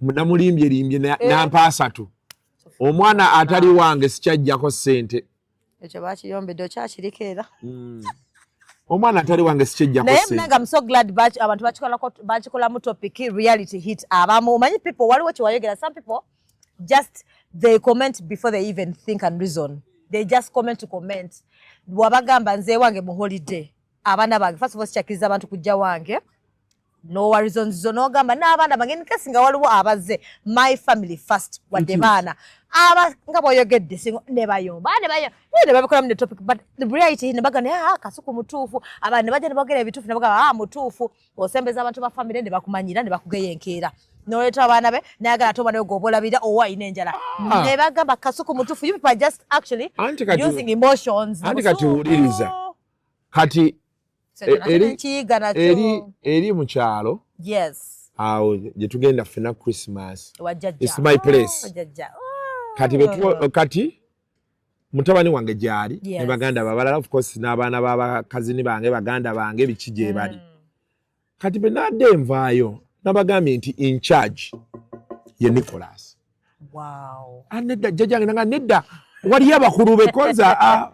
Namulimbye limbye nampa 3. Omwana atali wange sikyajjako ssente. Ekyo bakiyombedde okyakiriko era. Omwana atali wange sikyajjako ssente. Naye munange I'm so glad abantu bakikolamu topic reality hit abamu. Omanyi people waliwo kye wayogera, some people just they comment before they even think and reason. They just comment to comment. Bw'abagamba nze wange mu holiday abaana bange first of all sikyakiriza abantu kujja wange. No reasons zo n'ogamba n'abaana bange nkesi nga waliwo abazze my family first wadde baana aba nga bw'oyogedde singa ne bayomba ne bayomba ne babikolamu ne topic, but the reality ne bagamba Kasuku mutuufu, abaana ne bajja ne boogera ebituufu ne bagamba mutuufu. Osembeza abantu ba family ne bakumanyira ne bakugeya enkeera n'oleeta abaana be n'ayagala ate omwana we gw'oba olabirira owa ayina enjala ne bagamba Kasuku mutuufu. You people are just actually using emotions. Anti kati wuliriza kati eri mu kyalo. Yes. Awo gye tugenda ffenna Christmas. It's my place. Kati kati mutabani wange gyali ne baganda babalala, of course n'abaana b'abakazini bange baganda bange biki gye bali. Kati bwe nadde nvaayo nabagambye nti in charge ye Nicholas. Wow. Nedda jjajjange nanga nedda waliyo abakulu be koza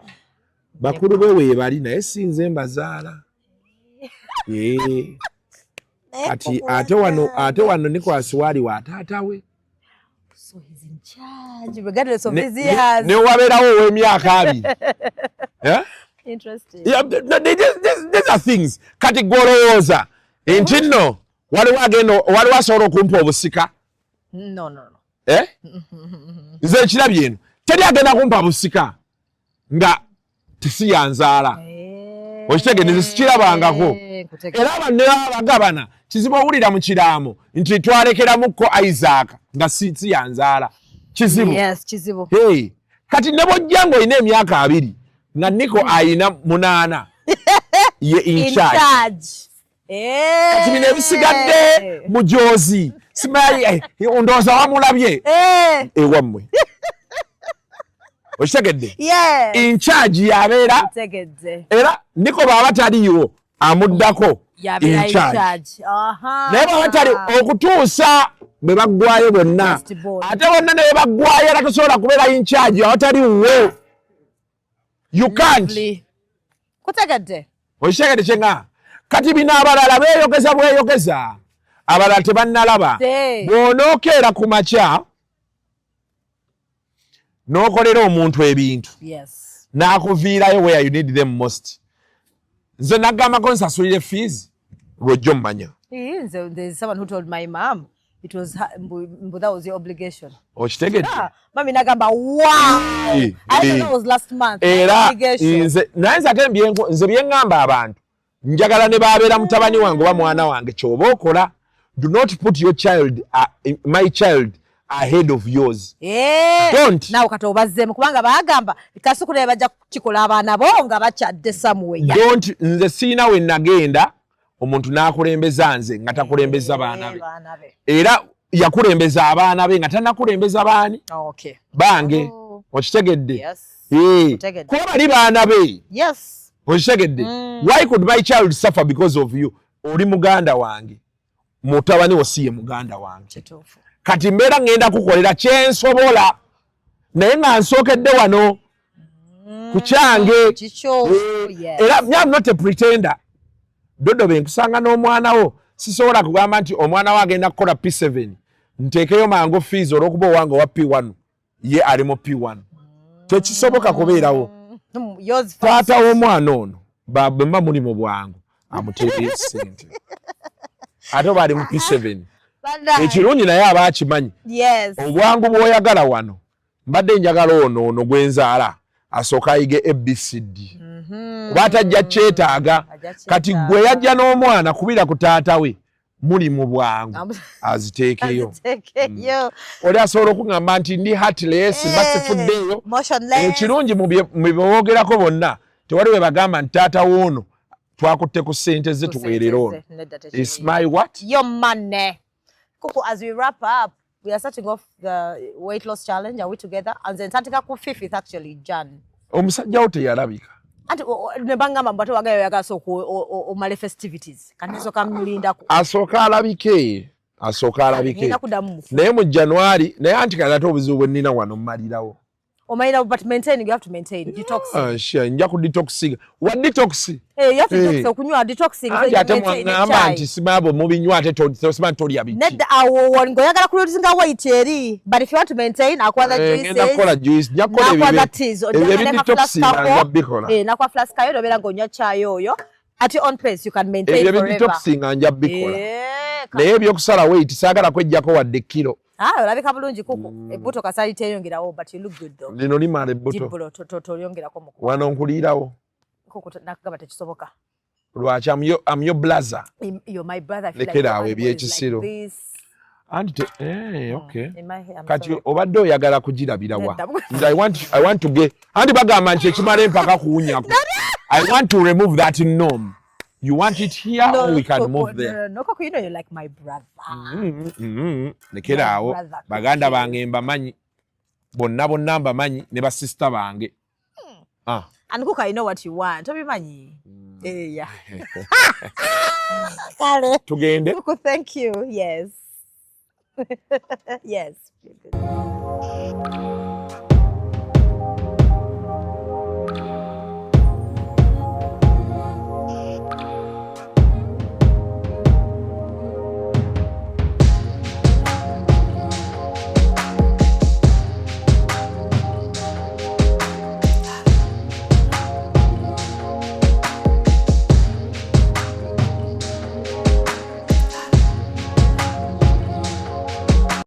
bakulu be weebali naye si nze mbazaala. Kati ate wano Nicholas waali wa taata we. So he's in charge regardless of his years. Ne wabeerawo ow'emyaka 20. Interesting. Yeah, these are things. Kati gw'olowooza nti nno waliwo agenda waliwo asobola okumpa obusika. No, no, no. Nze ekirabye eno teri agenda kumpa busika nga tesiyanzaala. Okitegedde nze sikirabangako. Era banne abagabana kizibu owulira mu kiraamo nti twalekeramukko Isaac nga siyanzaala. Kizibu. Yes, kizibu. Hey, kati ne bw'ojja ng'olina emyaka 20 nga Niko ayina 8 ye in charge. Kati bino ebisigadde mujozi simanyi ndowooza wamulabye ewammwe. Okitegedde? In charge yabeera era Niko bw'aba taliiwo amuddako in charge. Naye bw'aba tali okutuusa bwe baggwayo bonna ate bonna ne bwe baggwayo era tosobola kubeera in charge awatali wuwo. You can't. Kutegedde? Okitegedde kye ŋŋamba? Kati bino abalala beeyogeza bweyogeza, abalala tebannalaba. Bw'onookeera ku makya n'okolera omuntu ebintu n'akuviirayo where you need them most. Nze nagambako nsasulire fees lw'ojja omumanya. There's someone who told my mom it was that was your obligation. Okitegedde? Mami nagamba wow. I thought that was last month. Era nze naye nze ate nze bye ŋŋamba abantu njagala ne babeera mutabani wange oba mwana wange ky'oba okola, do not put your child, my child ahead of yours. Don't. Nawe kati obazzeemu kubanga baagamba Kasuku naye bajja kukikola abaana bo nga bakyadde somewhere. Don't. Nze siina we nagenda omuntu n'akulembeza nze nga takulembeza baana be. Era yakulembeza abaana be nga tannakulembeza baani bange. Okitegedde? Kuba bali baana be. Okitegedde? Why could my child suffer because of you? Oli muganda wange, mutabani wo si ye muganda wange. Kati mbeera ngenda kukolera kyensobola naye nga nsookedde wano ku kyange. Era I'm not a pretender. Dodo be nkusanga n'omwana wo sisobola kugamba nti omwana wo agenda kukola P7 nteekeyo mangu fees olw'okuba owange owa P1 ye ali mu P1. Tekisoboka kubeerawo. Taata w'omwana ono bwe mba muli mu bwangu amuteereyo ssente ate oba ali mu P7. Ekirungi naye aba akimanyi obwangu bw'oyagala wano mbadde njagala ono gwe nzaala Asooka ayige ABCD, kuba atajja kyetaaga. Kati gwe yajja n'omwana, kubira ku taata we, muli mu bwangu aziteekeyo. Oli asobola okuŋŋamba nti ndi heartless, mba sifuddeeyo. Ekirungi mu bye boogerako bonna, tewali we bagamba nti taata woono twakutte ku ssente ze tuweerera ono. It's my what? Your money. Kuku, as we wrap up, we are starting off the weight loss challenge. Are we together? And then starting ku 5th, actually, Jan. Omusajja wo teyalabika. Anti ne bangamba mbu ate wagayo oyagala sooka omale festivities. Kati nsooka mmulindako. Asooka alabike, asooka alabike. Ngenda kuddamu mufu. Naye mu January, naye anti kati ate obuzibu bwe nnina wano mmalirawo. Omalira, but maintaining, you have to maintain detox. Ah, sure, nja ku detoxing wa detox. Eh, you have to detox, okunywa detoxing. Anti ate mwaŋŋamba nti simaabo mubinywa, ate tosima tolya biki. Nedda, awo ng'oyagala kulosinga weight eri, but if you want to maintain, akuwa the juices. Ngenda kukola juice, nja kukola ebibe teas, ebyo detoxing nja bikola. Eh, nakwa flask ayo nobeera ng'onywa chai oyo at your own pace, you can maintain ebyo forever. Detoxing nja bikola. Naye ebyokusala weight saagala kwejjako wadde kiro. Ah, olabika bulungi, Kuku. Ebbuto kasali teyongerawo, but you look good though. Lino limala ebbuto. Jibbulo tolyongerako muku. Wano nkuliirawo. Kuku, nakugamba tekisoboka. Lwaki? I'm your brother. You're my brother. Lekeraawo ebyekisiro. Anti okay. Kati obadde oyagala kugirabirawa? I want to get, anti bagamba nti ekimala empaka kuwunyako. I want to remove that norm. You want it here, no, or we can move there? No, Koko, you know you're like my brother. Lekeraawo, baganda bange mbamanyi bonna bonna, mbamanyi ne basisita bange. Ah. And Kuka, you know what you want. Obimanyi. Yeah. Kale. Tugende. Kuku, thank you. Yes. Yes. You're good.